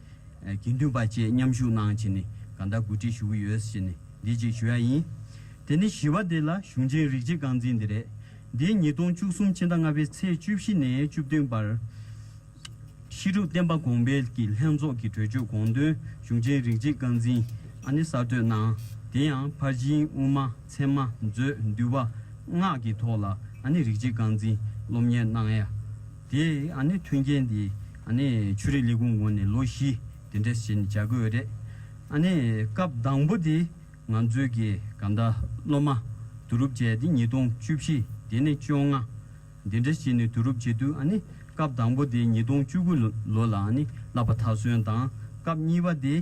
དགེ་འདུན་པ་བཅས་མཉམ་ཞུགས་གནང་བྱས་ནས་གང་ལྟར་གོ་སྒྲིག་ཞུ་གི་ཡོད་ཟེར་ནས་འདི་གཅིག་ཞུ་ཡ་ཡིན། དེ་ནི་བཞི་པ་དེ་ལ་གཞུང་ཆེན་རིགས་གཅིག་རྐང་འཛིན་དེ་རེད། འདི་ཉིས་སྟོང་བཅུ་གསུམ་ཕྱི་ཟླ་ལྔ་པའི་ཚེས་བཅུ་བཞི་ནས་བཅུ་བདུན་བར། ཤེས་རབ་བསྟན་པ་གོང་འཕེལ་གྱི་ལྷན་ཚོགས་ཀྱི་གྲོས་ཆོད་དགོངས་དོན་གཞུང་ཆེན་རིགས་གཅིག་རྐང་འཛིན་ཨ་ནི་གསར་གཏོད་གནང་། དེ་ཡང་ཕར་ཕྱིན་དབུ་མ་ཚད་མ་མཛོད་འདུལ་བ་སྔགས་ཀྱི་ཐོག་ལ་ཨ་ནི་རིགས་གཅིག་རྐང་འཛིན་སློབ་གཉེར་གནང་ཡ། དེ་ཨ་ནི་མཐུན་རྐྱེན་འདི་ཨ་ནི་ཆོས་རིག་ལས་ཁུངས་ངོས་ནས་ལོ་བཞི་དེ་འདྲ་ཞིག་བྱ་དགོས་རེད། ཨ་ནི་སྐབས་དང་པོ་དེ་ང་ཚོའི་གི་གང་ལྟར་སློབ་མ་བསྡུ་རུབ་བྱས་ཏེ་ཉིས་སྟོང་བཅུ་བཞི་དེ་ནས་བཅོ་ལྔ། འདི་འདྲ་བྱས་ནས་བསྡུ་རུབ་བྱེད་དུས་ཨ་ནི་སྐབས་དང་པོ་དེ་ཉིས་སྟོང་བཅུ་དགུ་ལོ་ལ་ཨ་ནི་བསླབ་པ་མཐར་སོན་དང་། སྐབས་གཉིས་པ་དེ་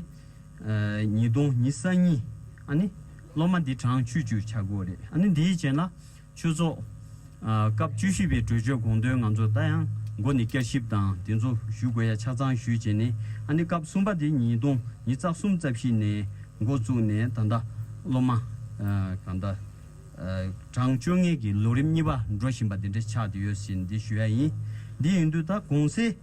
ཨ་ཉིས་སྟོང་ཉི་ཤུ་རྩ་གཉིས་ཨ་ནི་སློབ་མ་འདི་གྲངས་བཅུ་བཅུ་ཆགས་དགོས་རེད། ཨ་ནི་འདིའི་རྗེས་ལ་ཆོས་ཚོགས་ཨ་སྐབས་བཅུ་བཞི་པའི་གྲོས་ཆོད་དགོངས་དོན་ང་ཚོ་ད་ཡང་འགོ་ནས་བསྐྱར་ཞིབ་དང་དེ་ཚོ་ཞུ་དགོས་ཡ་ཆ་ཚང་ཞུས་བྱས་ནས་ཨ་ནི་སྐབས་གསུམ་པ་དེ་ཉིས་སྟོང་ཉི་ཤུ་རྩ་གསུམ་རྩ་བཞི་ནས་འགོ་བཙུགས་ནས་ད་ལྟ་སློབ་མ་ཨ་གང་ལྟར། གྲངས་བཅོ་ལྔའི་གི་ལོ་རིམ་གཉིས་པ་འགྲོ་བཞིན་པ་འདི་འདྲ་ཆགས་བསྡད་ཡོད་ཟེར་འདི་ཞུ་ཡ་ཡིན། འདི་ཡིན་དུས་ད་གོང་གསལ་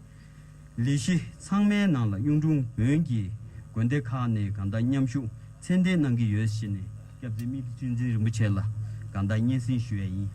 ལས་གཞི་ཚང་མའི་ནང་ལ་གཡུང་དྲུང་བོན་གྱི་དགོན་སྡེ་ཁག་ནས་གང་ལྟར་མཉམ་ཞུགས་མཚན་འདོན་གནང་གི་ཡོད་ཟེར་ནས་སྐྱབས་རྗེ་སྨིན་གྲོལ་ཁྲི་འཛིན་རིན་པོ་ཆེ་ལ་གང་ལྟར་སྙན་སེང་ཞུ་ཡ་ཡིན།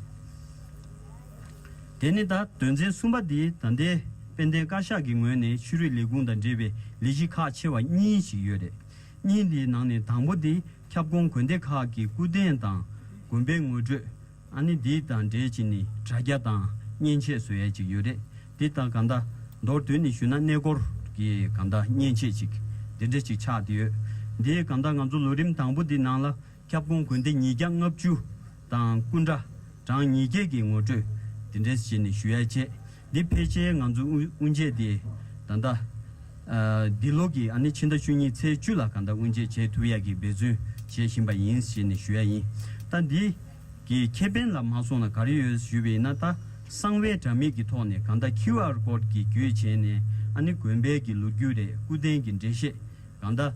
དེ་ནི་ད་དོན་ཚན་གསུམ་པ་འདི་ད་ལྟའི་དཔལ་ལྡན་བཀའ་ཤག་གི་ངོས་ནས་ཆོས་རིག་ལས་ཁུངས་དང་འབྲེལ་བའི་ལས་གཞི་ཁག་ཆེ་བ་གཉིས་ཤིག་ཡོད་རེད། གཉིས་འདིའི་ནང་ནས་དང་པོ་འདི་ཁྱབ་ཁོངས་དགོན་སྡེ་ཁག་གི་སྐུ་རྟེན་དང་དགོན་པའི་ངོ་སྤྲོད། ཨ་ནི་འདི་དང་འབྲེལ་བྱས་ནས་དྲ་རྒྱ་དང་མཉེན་ཆས་བཟོ་ཡས་ཅིག་ཡོད་རེད། འདི་དང་གང་ལྟར་མདོར་བསྡུས་ནས་ཞུས་ན་གནས་སྐོར་གྱི་གང་ལྟར་མཉེན་ཆས་ཅིག་འདི་འདྲ་ཅིག་ཆགས་བསྡད་ཡོད། འདི་གང་ལྟར་ང་ཚོ་ལོ་རིམ་དང་པོ་འདི་ནང་ལ་ཁྱབ་ཁོངས་དགོན་སྡེ་ཉིས་བརྒྱ་ལྔ་བཅུ་དང་སྐུ་འདྲ་གྲངས་ཉིས་བརྒྱ་གི་ངོ་སྤྲོད་འདི་འདྲ་བྱས་ནས་ཞུ་ཡས་བྱས། འདི་ཕལ་ཆེར་ང་ཚོ་དབུ་དབུ་འབྱེད་དེ་ད་ལྟ་ཨ་འདི་ལོ་གི་ཨ་ནི་ཕྱི་ཟླ་བཅུ་གཉིས་ཚེས་བཅུ་ལ་གང་ལྟར་དབུ་འབྱེད་བྱེད་ཐུབ་ཡག་གི་འབད་བརྩོན་བྱེད་བཞིན་པ་ཡིན་ཞེས་ནས་ཞུ་ཡ་ཡིན། ད་འདི་གི་ཁེ་ཕན་ལ་མ་སོང་ན་ག་རེ་ཡོད་ཞུས་པ་ཡིན་ན། ད་གསང་བའི་དྲ་མིག་གི་ཐོག་ནས་གང་ལྟར་ཁིའུ་ཨར་ཀོཌ་གི་བརྒྱུད་བྱས་ནས་ཨ་ནི་དགོན་པའི་གི་ལོ་རྒྱུས་རེད། སྐུ་རྟེན་གྱི་འགྲེལ་བཤད་གང་ལྟར་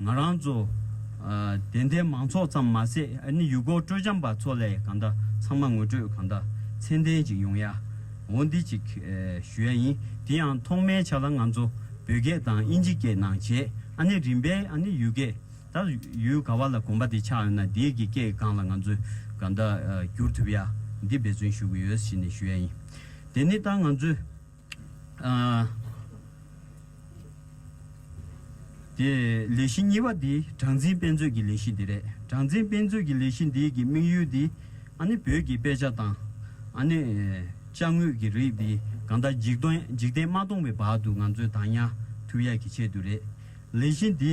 ང་རང་ཚོ་ཨ་དད་ལྡན་མང་ཚོགས་ཙམ་མ་ཟད་ཨ་ནི་ཡུལ་སྐོར་སྤྲོ་འཆམ་པ་ཚོ་ལས་གང་ལྟར་ཚང་མ་ངོ་སྤྲོད་གང་ལྟར་མཚན་ལྡན་ཅིག་ཡོང་ཡ་འོ་འདི་ཅིག་ཨ་ཞུ་ཡ་ཡིན། དེ་ཡང་ཐོག་མའི་ཆ་ལ་ང་ཚོ་བོད་སྐད་དང་དབྱིན་ཇི་སྐད་ནང་བྱས། ཨ་ནི་རིམ་པས་ཨ་ནི་ཡུལ་སྐད་ད་ཡུལ་ག་བ་ལ་དགོན་པ་དེ་ཆགས་ཡོད་ན་དེའི་གི་སྐད་སྒང་ལ་ང་ཚོས་གང་ལྟར་ཨ་བསྒྱུར་ཐུབ་ཡ་འདི་འབད་བརྩོན་ཞུ་གི་ཡོད་ཟེར་ནས་ཞུ་ཡ་ཡིན། དེ་ནི་ད་ང་ཚོས་ཨ་དེ་ལས་གཞི་གཉིས་པ་འདི་གྲངས་འཛིན་དཔེ་མཛོད་ཀྱི་ལས་གཞི་འདི་རེད། གྲངས་འཛིན་དཔེ་མཛོད་ཀྱི་ལས་གཞི་འདི་གི་དམིགས་ཡུལ་འདི་ཨ་ནི་བོད་ཀྱི་དཔེ་ཆ་དང་ཨ་ནི་ཅ་དངོས་ཀྱི་རིགས་འདི་གང་ལྟར་འཇིག་རྟེན་འཇིག་རྟེན་མ་སྟོང་བའི་བར་དུ་ང་ཚོས་བདག་ཉར་ཐུབ་ཡག་གི་ཆེད་དུ་རེད། ལས་གཞི་འདི་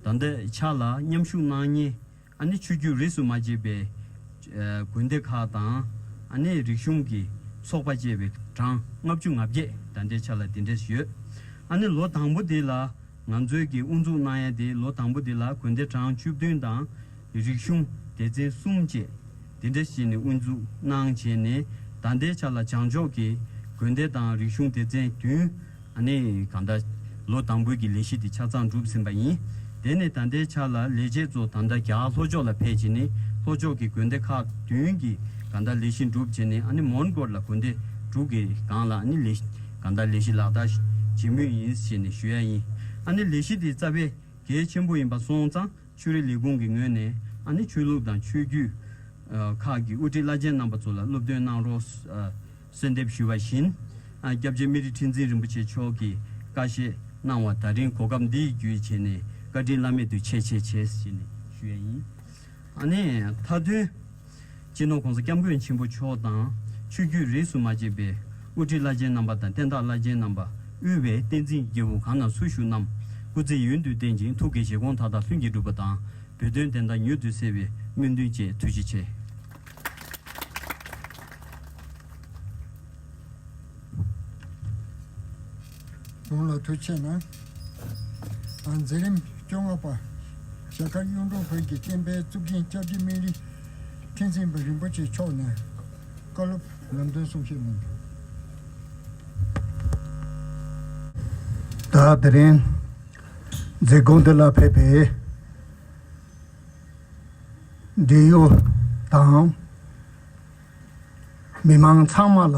ད་ལྟའི་ཆ་ལ་མཉམ་ཞུགས་གནང་མཁན་ཨ་ནི་ཆོས་བརྒྱུད་རིས་སུ་མ་ཆད་པའི་ཨ་དགོན་སྡེ་ཁག་དང་ཨ་ནི་རིག་གཞུང་གི་ཚོགས་པ་བཅས་པའི་གྲངས་ལྔ་བཅུ་ང་བརྒྱད་ད་ལྟའི་ཆ་ལ་དེ་འདྲས་ཡོད། ཨ་ནི་ལོ་དང་པོ་དེ་ལ་ང་ཚོའི་གི་དབུ་འཛུགས་གནང་ཡ་དེ་ལོ་དང་པོ་དེ་ལ་དགོན་སྡེ་གྲངས་བཅུ་བདུན་དང་རིག་གཞུང་སྡེ་ཚན་གསུམ་བཅས་དེ་འདྲས་བྱས་ནས་དབུ་འཛུགས་གནང་བྱས་ནས་ད་ལྟའི་ཆ་ལ་བྱང་ཕྱོགས་ཀྱི་དགོན་སྡེ་དང་རིག་གཞུང་སྡེ་ཚན་བདུན། ཨ་ནི་གང་ལྟར་ལོ་དང་པོའི་གི་ལས་གཞི་དེ་ཆ་ཚང་གྲུབ་ཟིན་པ་ཡིན། དེ་ནས་ད་ལྟའི་ཆ་ལ་ལས་བྱེད་ཚོ་ད་ལྟ་རྒྱ་གར་ལྷོ་ཕྱོགས་ལ་ཕེབས་བྱས་ནས་ལྷོ་ཕྱོགས་ཀྱི་དགོན་སྡེ་ཁག་བདུན་གྱི་གང་ལྟར་ལས་གཞི་གྲུབ་བྱས་ནས་ཨ་ནི་མོན་གྷོ་ལ་དགོན་སྡེ་དྲུག་གི་སྒང་ལ་ཨ་ནི་ལས་གང་ལྟར་ལས་གཞི་ལག་བསྟར་བྱེད་མུས་ཡིན་ཞེས་ནས་ཞུ་ཡ་ཡིན། ཨ་ནི་ལས་གཞི་དེ་རྩ་བའི་གལ་ཆེན་པོ་ཡིན་པ་སོང་ཙང་ཆོས་རིག་ལས་ཁུངས་ཀྱི་ངོས་ནས་ཨ་ནི་ཆོས་ལུགས་དང་ཆོས་བརྒྱུད་ཁག་གི་དབུ་ཁྲིད་བླ་ཆེན་རྣམ་པ་ཚོ་ལ་སློབ་སྟོན་གནང་རོགས། གསོལ་འདེབས་ཞུས་པ་བཞིན། ཨ་སྐྱབས་རྗེ་སྨིན་གྲོལ་ཁྲི་འཛིན་རིན་པོ་ཆེ་མཆོག་གིས་བཀའ་བཞེས་གནང་བ་ད་རིང་གོ་སྐབས་འདི་བརྒྱུད་བྱས་ནས་བཀའ་དྲིན་བླ་མེད་དུ་ཆེ་ཆེ་ཆེ་ཞེས་ནས་ཞུ་ཡ་ཡིན། ཨ་ནི་མཐའ་དོན། སྤྱི་ནོར་༸གོང་ས་༸སྐྱབས་མགོན་ཆེན་པོ་མཆོག་དང་ཆོས་བརྒྱུད་རིས་སུ་མ་ཆད་པའི་དབུ་ཁྲིད་བླ་ཆེན་རྣམ་པ་དང་བསྟན་བདག་བླ་ཆེན་རྣམ་པ། དབུས་པའི་བསྟན་འཛིན་སྐྱེས་བུ་གང་ན་སུ་བཞུགས་རྣམས་སྐུ་ཚེ་ཡུན་དུ་བརྟན་ཅིང་ཐུགས་ཀྱི་བཞེད་དགོངས་མཐའ་དག་ལྷུན་གྱིས་གྲུབ་པ་དང་བོད་དོན་བདེན་མཐའ་མྱུར་དུ་གསལ་བའི་ སྨོན་འདུན་བཅས། ཐུགས་རྗེ་ཆེ། ཡོངས་ལ་ཐུགས་རྗེ་གནང་། ཨ། མཛད་རིམ་བཅོ་ལྔ་པ། བྱ་དཀར་གཡུང་དྲུང་བོན་གྱི་བསྟན་པའི་གཙུག་རྒྱན་སྐྱབས་རྗེ་སྨན་རི་ཁྲི་འཛིན་པ་རིན་པོ་ཆེ་མཆོག་ནས་བཀའ་སློབ་ལམ་སྟོན་གསུང་བཤད་གནང་། ད་དེ་རིང་མཛད་སྒོ་འདི་ལ་ཕེབས་པའི་འབྲེལ་ཡོད་དང་མི་མང་ཚང་མ་ལ་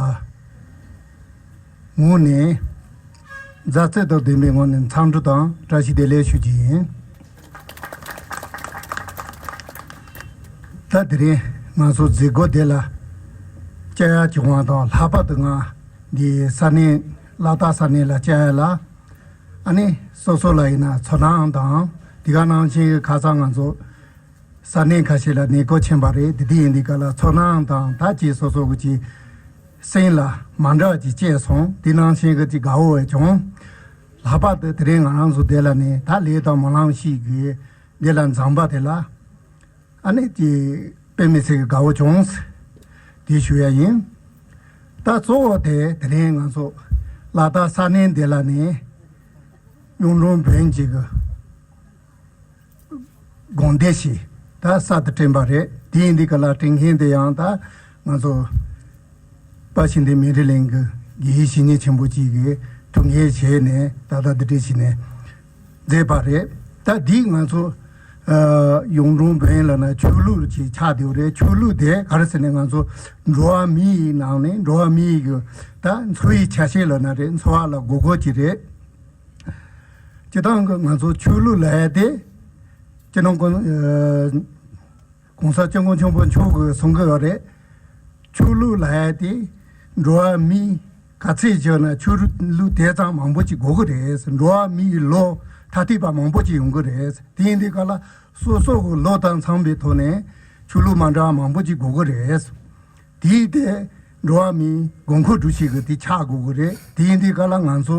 ངོས་ནས་མཛའ་བརྩེ་དང་ལྡན་པའི་ངང་ནས་འཚམས་འདྲི་དང་བཀྲ་ཤིས་བདེ་ལེགས་ཞུ་རྒྱུ་ཡིན། ད་དེ་རིང་ང་ཚོ་མཛད་སྒོ་འདི་ལ་བཅར་ཡག་བྱུང་བ་དང་། ལྷག་པར་དུ་ང་འདི་ས་གནས་ལ་དྭགས་ས་གནས་ལ་བཅར་ཡག་ལ། ཨ་ནི་སོ་སོ་ལ་ཡིན་ན་ཚོར་སྣང་དང་། དེ་ག་ནང་བཞིན་གྱི་ཁ་སང་ང་ཚོ་ས་གནས་ཁ་ཤས་ལ་གནས་སྐོར་ཕྱིན་པ་རེད། དེ་དུས་ཡིན་དུས་ག་ལ་ཚོར་སྣང་དང་། ད་ཅིག་སོ་སོ་གི་ཅིག་སེམས་ལ་མ་འདྲ་བ་ཅིག་སྐྱེས་སོང་། དེ་ནང་བཞིན་གྱི་ཅིག་དགའ་བོ་བྱུང་། ལྷག་པར་དུ་དེ་རིང་ང་རང་ཚོ་འདི་ལ་ནི་ད་ལས་དང་སྨོན་ལམ་ཞིག་གིས་འདི་ལ་འཛོམས་པ་དེ་ལ་ཨ་ནི་ཅིག་དཔེ་མི་སྲིད་ཀྱི་དགའ་བོ་བྱུང་། དེ་ཞུ་ཡ་ཡིན། ད་གཙོ་བོ་དེ་དེ་རིང་ང་ཚོ་ལ་དྭགས་ས་གནས་འདི་ལ་ནི་གཡུང་དྲུང་བོན་གྱི་གི་དགོན་སྡེ་ཞིག་ད་གསར་དུ་བསྐྲུན་པ་རེད། དེ་ཡིན་དུས་ག་ལ་བསྐྲུན་མཁན་དེ་ཡང་ད་ང་ཚོ་དཔལ་ཆེན་སྡེ་སྨན་རི་གླིང་གི་དགེ་བཤེས་ཆེན་པོ་གཅིག་གིས་ཐུགས་འགན་བཞེས་ནས་ད་ལྟ་འདི་འདྲ་བྱས་ནས་མཛད་པ་རེད། ད་འདི་ང་ཚོ་ཨ་གཡུང་དྲུང་བོན་ལབ་ན་ཆོས་ལུགས་ཅིག་ཆགས་བསྡད་ཡོད་རེད། ཆོས་ལུགས་དེ་ག་རེ་ཟེར་ན་ང་ཚོ་འགྲོ་བ་མིའི་ནང་ནས་འགྲོ་བ་མིའི་གི་ད་འཚོ་བའི་ཆ་ཤས་ལབ་ན་རེད། འཚོ་བ་ལ་དགོས་མཁོ་ཅིག་རེད། སྤྱིར་བཏང་གི་ང་ཚོ་ཆོས་ལུགས་ལབ་ཡ་དེ་སྤྱི་ནོར་༸གོང་ཨ་༸གོང་ས་སྐྱབས་མགོན་ཆེན་པོ་མཆོག་གིས་གསུང་གི་ཡོད་རེད། ཆོས་ལུགས་ལབ་ཡ་དེ་འགྲོ་བ་མི་ག་ཚད་བྱུང་ན་ཆོས་ལུགས་དེ་ཙམ་མང་པོ་ཅིག་དགོས་ཀྱི་རེད། འགྲོ་བ་མིའི་བློ་ཐ་དད་པ་མང་པོ་ཅིག་ཡོང་གི་རེད། དེ་ཡིན་དུས་ག་ལ་སོ་སོ་གི་བློ་དང་འཚམ་པའི་ཐོག་ནས་ཆོས་ལུགས་མ་འདྲ་བ་མང་པོ་ཅིག་དགོས་ཀྱི་རེད། དེའི་ཐད་འགྲོ་བ་མིའི་དགོས་མཁོ་སྒྲུབ་བྱེད་ཀྱི་དེ་ཆགས་དགོས་ཀྱི་རེད། དེ་ཡིན་དུས་ག་ལ་ང་ཚོ་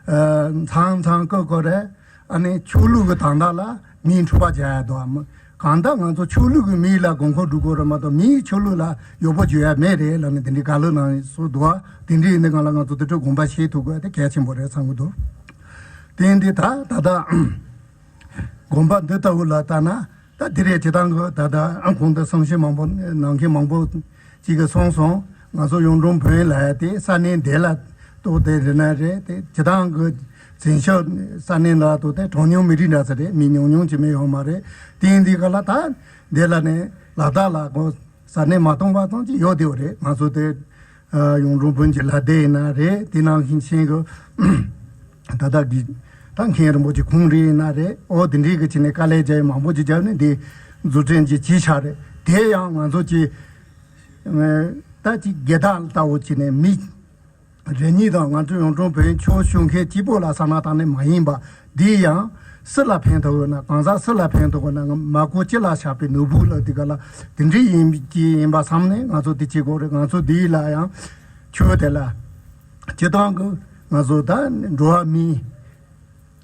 ཨ་མཚམས་མཚམས་ཀོ་ཀོ་རེད། ཨ་ནི་ཆོས་ལུགས་ཀྱི་དོན་དག་ལ་མིའི་འཁྲུག་པ་རྒྱག་ཡ་འདུག་ཨ། གང་ལྟར་ང་ཚོ་ཆོས་ལུགས་ཀྱི་མི་ལ་དགོས་མཁོ་སྒྲུབ་དགོས་རེད་མ་གཏོགས་མིའི་ཆོས་ལུགས་ལ་ཡག་པོ་བརྗོད་ཡ་མེད་རེད་ལབ་ནས་དེ་འདྲའི་བཀའ་སློབ་གནང་སྲོལ་འདུག་ཨ། དེ་འདྲའི་ཡིན་དུས་ག་ལ་ང་ཚོ་དེ་འདྲའི་དགོངས་པ་བཞེས་ཐུབ་དགོས་ཡ་དེ་གལ་ཆེན་པོ་རེད་བསམ་གྱི་འདུག་དེ་ཡིན་དུས་ད་ད་ལྟ་དགོན་པ་འདི་ལྟ་བུ་ལ་ལྟ་ན། ད་དེ་རེད། སྤྱིར་བཏང་གི་ད་ལྟ་གོང་དུ་གསུང་བཤད་མང་པོ་གནང་མཁན་མང་པོ་ཅིག་གིས་གསུངས་སོང་། ང་ཚོ་གཡུང་དྲུང་བོན་ལབ་ཡ་དེ་ས་གནས་འདི་ལ་གཏོགས་དེ་རེད་ན་རེད། དེ་སྤྱིར་བཏང་གི་འཛིན་ཤོག་ས་གནས་ལ་གཏོགས་དེ་གྲངས་ཉུང་མི་རིགས་འདྲ་ས་རེད། མི་ཉུང་ཉུང་ཅིག་མི་ཡོང་མ་རེད། དེ་ཡིན་དུས་ག་ལ་ད་འདི་ལ་ནས་ལ་དྭགས་ལ་གོ་ས་གནས་མ་སྟོང་པ་ཙམ་ཅིག་ཡོད་དེ་རེད། ང་ཚོ་དེ་ཨ་གཡུང་དྲུང་བོན་གྱི་ལྷ་སྡེ་ཡིན་ན་རེད། དེ་ནང་བཞིན་ཆེན་གྱི་ད་ལྟ་གི་ད་མཁན་རིན་པོ་ཆེ་ཁོང་རེ་ཡིན་ན་རེད། ཨོ་དེ་འདྲའི་གི་ཆེ་ནས་དཀའ་ལས་རྒྱག་ཡ་མང་པོ་ཅིག་བརྒྱབ་ནས་དེ་འཛུགས་སྐྲུན་ཅིག་བྱས་བཞག་རེད། དེ་ཡང་ང་ཚོ་ཅིག་ད་ཅིག་སྒེར་བདག་ལྟ་བུ་བྱས་ནས་མི་རེ་གཉིས་དང་ང་ཚོ་གཡུང་དྲུང་བོན་ཆོས་ཞུ་མཁན་གཅིག་པོ་ལ་བསམ་བློ་བཏང་ནས་མ་ཡིན་པ། འདི་ཡང་སུ་ལ་ཕན་ཐོགས་ཡོད་ན། གང་ཟག་སུ་ལ་ཕན་ཐོགས་ཡོད་ན། མ་གོ་ཅི་ལ་བཤགས་པའི་ནོར་བུ་ལ་དེ་ག་ལ་དེ་འདྲའི་ཡིན་གྱི་ཡིན་པ་བསམ་ནས་ང་ཚོ་དེ་བྱེད་དགོས་རེད། ང་ཚོ་འདི་ལ་ཡང་ཆོས་དེ་ལ་སྤྱིར་བཏང་གི་ང་ཚོ་ད་འགྲོ་བ་མིའི་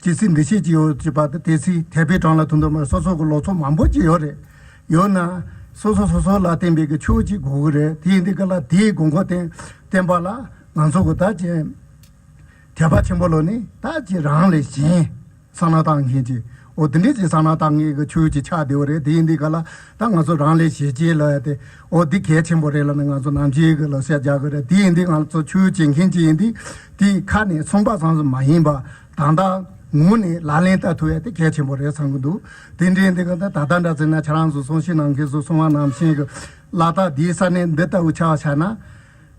ཇི་སྲིད་འདི་ཤེས་ཀྱི་ཡོད་ཅེས་པ་དེ་དེ་སྲིད་དད་པའི་གྲངས་ལ་ཐུག་འདུག་མ། སོ་སོ་གི་ལོ་ཚོད་མང་པོ་ཅིག་ཡོད་རེད། ཡོད་ན་སོ་སོ་སོ་སོ་ལ་བརྟེན་པའི་གི་ཆོས་ཅིག་དགོས་གི་རེད། དེ་ཡིན་དུས་ག་ལ་དེའི་དགོས་མཁོ་བསྟན་བསྟན་པ་ལ་ང་ཚོ་གི་ད་ཅེ་དད་པ་ཆེན་པོ་ལོ་ནི་ད་ཅི་རང་ལས་གཞན་བསམ་བློ་བཏང་མཁན་ཅིག་འོ་དེ་འདྲས་ཅིག་བསམ་བློ་བཏང་མཁན་གྱི་ཆོས་ཅིག་ཆགས་བསྡད་པ་རེད། དེ་ཡིན་དུས་ག་ལ་ད་ང་ཚོ་རང་ལས་གཞན་གཅེས་ལབ་ཡ་དེ་འོ་འདི་གལ་ཆེན་པོ་རེད་ལབ་ནས་ང་ཚོ་ནམ་རྒྱུན་གྱི་ལ་བཤད་རྒྱག་གི་རེད། དེ་ཡིན་དུས་ང་ཚོ་ཆོས་བྱེད་མཁན་ཅིག་ཡིན་དུས་དེ་ཁ་ནས་གསུངས་པ་ཙམ་ཞིག་མ་ཡིན་པ་ད་ལྟ་ངོས་ནས་ལག་ལེན་བསྟར་ཐུབ་ཡ་དེ་གལ་ཆེན་པོ་རེད་བསམ་གྱི་འདུག་དེ་འདྲས་ཡིན་དུས་ག་ད་ད་ལྟ་འདྲ་ཟེར་ན་ཁྱེད་རང་ཚོ་གསུང་བཤད་གནང་མཁན་ཚོ་གསུང་བ་ནང་བཞིན་གྱི་ལ་དྭགས་འདིའི་ས་གནས་འདི་ལྟ་བུ་ཆགས་བཞག་ན།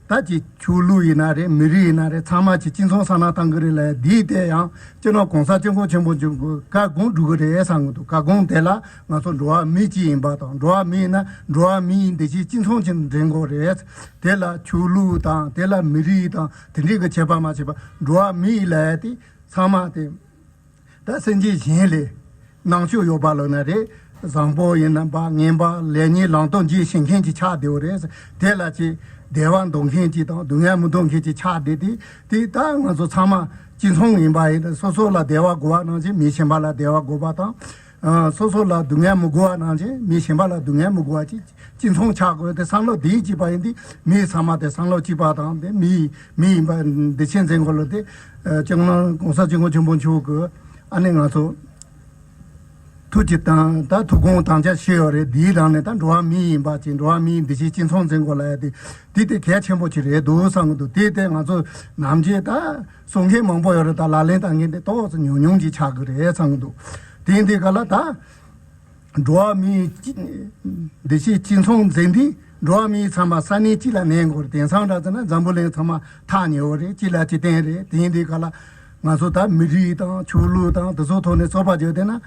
ད་ཅིག་ཆོས་ལུགས་ཡིན་ན་རེད། མི་རིགས་ཡིན་ན་རེད། ཚང་མ་ཅིག་གཅིག་མཚུངས་བསམ་བློ་བཏང་གི་རེད་ལབ་ཡ་འདིའི་དེ་ཡང་སྤྱི་ནོར་གོང་ས་སྐྱབས་མགོན་ཆེན་པོ་མཆོག་གི་བཀའ་དགོངས་སྒྲུབ་གི་རེད་བསམ་གི་འདུག་བཀའ་དགོངས་དེ་ལ་ང་ཚོ་འགྲོ་བ་མི་གཅིག་ཡིན་པ་དང་། འགྲོ་བ་མི་ཡིན་ན་འགྲོ་བ་མི་ཡིན་དེ་བཞིན་གཅིག་མཚུངས་ཅིག་འདྲེན་དགོས་རེད། དེ་ལ་ཆོས་ལུགས་དང་དེ་ལ་མི་རིགས་དང་དེ་འདྲའི་གི་ཁྱད་པར་མ་ཕྱེ་བར་འགྲོ་བ་མི་ཡིན་ལབ་ཡ་དེ་ཚང་མ་དེ། ད་སེམས་ཅན་གཞན་ལས་སྣང་ཕྱོགས་ཡོད་པ་ལབ་ན་རེད། བཟང་པོ་ཡིན་ན་པ་ངན་པ་ལེགས་ཉེས་ལམ་སྟོན་བྱེད་ཤེས་མཁན་ཅིག་ཆགས་བསྡད་པ་རེད། དེ་ལ་ཅིག་བདེ་བ་འདོད་མཁན་ཅིག་དང་སྡུག་བསྔལ་མི་འདོད་མཁན་ཅིག་ཆགས་བསྡད་དེ། དེ་ད་ང་ཚོ་ཚང་མ་གཅིག་མཚུངས་ཡིན་པ་ཡིན། སོ་སོ་ལ་བདེ་བ་དགོས་པ་ནང་བཞིན་མི་གཞན་པ་ལ་བདེ་བ་དགོས་པ་དང་། ཨ། སོ་སོ་ལ་སྡུག་བསྔལ་མི་དགོས་པ་ནང་བཞིན་མི་གཞན་པ་ལ་སྡུག་བསྔལ་མི་དགོས་པ་ཅིག་གཅིག་མཚུངས་ཆགས་དགོས་ཏེ། བསམ་བློ་དེའི་གཅིག་པ་ཡིན་དུས་མི་ཚང་མ་དེ་བསམ་བློ་གཅིག་པ་དང་དེ་མི་མི་ཡིན་པ་འདི་ཕྱིན་འཛིན་དགོས་ལོ། དེ་སྤྱི་ནོར་གོང་ས་སྐྱབས་མགོན་ཆེན་པོ་མཆོག་གི་ཨ་ནི་ང་ཚོ་ཐུགས་ཀྱི་དང་ད་ཐུགས་དགོངས་དམ་བཅའ་བཞེས་ཡོད་རེད། དེའི་ནང་ནས་ད་འགྲོ་བ་མི་ཡིན་པ་ཅིག་འགྲོ་བ་མིའི་འདུ་ཤེས་གཅིག་མཚུངས་འཛིན་དགོས་ལབ་ཡ་དེ་དེ་དེ་གལ་ཆེན་པོ་ཅིག་རེད་འདུག་བསམ་གི་འདུག་དེ་དེ་ང་ཚོ་ནམ་རྒྱུན་ད་གསུང་མཁན་མང་པོ་ཡོད་རེད། ད་ལག་ལེན་བསྟར་མཁན་དེ་ཏོག་ཙམ་ཉུང་ཉུང་ཅིག་ཆགས་ཀྱི་རེད་བསམ་གི་འདུག་དེ་ཡིན་དུས་ག་ལ་ད་འགྲོ་བ་མིའི་གཅིག་འདུ་ཤེས་གཅིག་མཚུངས་འཛིན་དུས་འགྲོ་བ་མིའི་ཚང་མ་ས་གནས་གཅིག་ལ་གནས་དགོས་རེད། དེང་སང་འདྲ་ཟེར་ན་འཛམ་བུ་གླིང་ཚང་མ་ཐག་ཉེ་བོ་རེད། གཅིག་ལ་གཅིག་བརྟེན་རེད། དེ་ཡིན་དུས་ག་ལ་ང་ཚོ་ད་མི་རིགས་དང་ཆོས་ལུགས་དང་དེ་ཚོ་ཐོག་ནས་རྩོད་པ་བརྗོད་བསྡད་ན།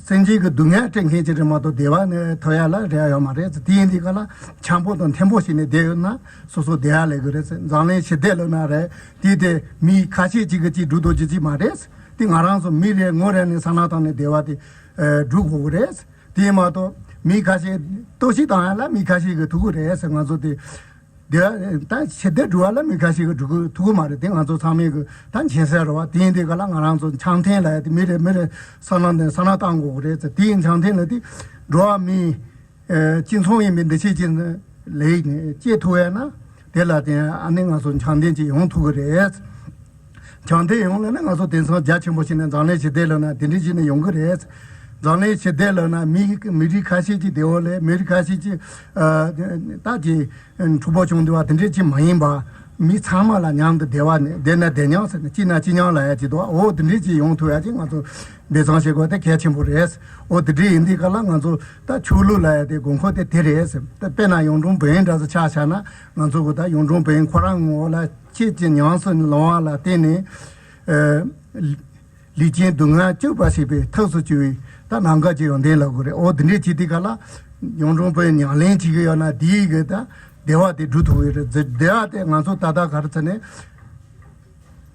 སེམས་ཅན་གྱི་སྡུག་བསྔལ་སྤྲད་མཁན་ཅིག་རེད་མ་གཏོགས་བདེ་བ་ནི་ཐོབ་ཡ་ལ་རེ་བ་ཡོད་མ་རེད། དེ་ཡིན་དུས་ག་ལ་འཆམ་པོ་དང་མཐུན་པོ་ཞིག་ནས་བསྡད་ཡོད་ན་སོ་སོ་བདེ་བ་ལས་དགོས་རེད། འཛམ་གླིང་ཞི་བདེ་ལབ་ན་རེད། དེ་དེ་མི་ཁ་ཤས་ཅིག་གིས་ཅིག་སྒྲུབ་ཐུབ་རྒྱུ་ཅིག་མ་རེད། དེ་ང་རང་ཚོ་མི་རེ་ངོ་རེ་ནས་བསམ་བློ་བཏང་ནས་བདེ་བ་དེ་ཨ་སྒྲུབ་དགོས་ཀྱི་རེད། དེ་མ་གཏོགས་མི་ཁ་ཤས་གཏོར་བཤིག་བཏང་ཡ་ལ་མི་ཁ་ཤས་ཀྱིས་ཐུག་གི་རེད། ང་ཚོ་དེ་དེ་ད་ཞི་བདེ་སྒྲུབ་པ་ལ་མི་ཁ་ཤས་ཀྱིས་སྒྲུབ་ཐུབ་ཀྱི་མ་རེད། དེ་ང་ཚོ་ཚང་མས་གི་ད་མཁྱེན་གསལ་རེད་བ། དེ་ཡིན་དུས་ག་ལ་ང་རང་ཚོ་འཆམ་མཐུན་ལབ་ཡ་དེ་མི་རེ་མི་རེ་བསམ་བློ་འདི་བསམ་བློ་བཏང་དགོས་ཀྱི་རེད་ཟེར། དེ་ཡིན་འཆམ་མཐུན་ལབ་དེ་འགྲོ་བ་མི་ཨ་གཅིག་མཚུངས་ཡིན་པའི་འདུ་ཤེས་ཅིག་ལས་སྐྱེ་ཐུབ་ཡ་ན་དེ་ལ་དེ་ཨ་ནི་ང་ཚོ་འཆམ་མཐུན་ཅིག་ཡོང་ཐུབ་ཀྱི་རེད། འཆམ་མཐུན་ཡོང་ལབ་ན་ང་ཚོ་དེང་སང་རྒྱ་ཆེན་པོ་ཞིག་ནས་འཛམ་གླིང་ཞི་བདེ་ལབ་ན་དེ་འདྲ་ཞིག་ནས་ཡོང་གི་རེད། འཛམ་གླིང་ཞི་བདེ་ལབ་ན་མི་མི་རིགས་ཁ་ཤས་ཀྱི་བདེ་བོ་ལས་མི་རིགས་ཁ་ཤས་ཀྱི་ཨ་ད་ཀྱི་འཁྲུག་པ་བྱུང་འདུག་བ་དེ་འདྲ་ཅིག་མ་ཡིན་པ། མི་ཚང་མ་ལ་མཉམ་དུ་བདེ་བ་ནས་བདེ་ན་བདེ་མཉམ་ཟེར་ནས་སྐྱིད་ན་སྐྱིད་མཉམ་ལབ་ཡ་ཅིག་འདུག་འོ་དེ་འདྲ་ཅིག་ཡོང་ཐུབ་ཡ་ཅིག་ང་ཚོ་འབད་བརྩོན་བྱེད་དགོས་དེ་གལ་ཆེན་པོ་རེད། འོ་དེ་འདྲ་ཡིན་དུས་ག་ལ་ང་ཚོ་ད་ཆོས་ལུགས་ལབ་ཡ་དེ་དགོས་མཁོ་དེ་དེ་རེད་ཟེར། ད་དཔེར་ན་གཡུང་དྲུང་བོན་འདྲ་ཚོ་ཆ་བཞག་ན་ང་ཚོ་གི་ད་གཡུང་དྲུང་བོན་ཁོ་རང་ངོ་ལ་ཁྱེད་ཀྱི་ཉམས་སུ་ལོང་བ་ལ་བརྟེན་ནས་ཨ། ལུས་ཅན་སྡུག་བསྔལ་བཅུ་པ་ཞེས་པའི་ཐབས་སུ་གྱུར་བའི་ད་ནམ་མཁའ་ཅན་ཡོན་ཏན་ལབ་དགོས་རེད། འོ་དེ་འདྲས་བྱེད་དུས་ག་ལ་གཡུང་དྲུང་བོན་ཉམས་ལེན་བྱེད་ཀྱི་ཡོད་ན་དེའི་གི་ད་བདེ་བ་དེ་སྒྲུབ་ཐུབ་ཀྱི་རེད། བདེ་བ་དེ་ང་ཚོ་ད་ལྟ་ག་རེ་ཟེར་ནས་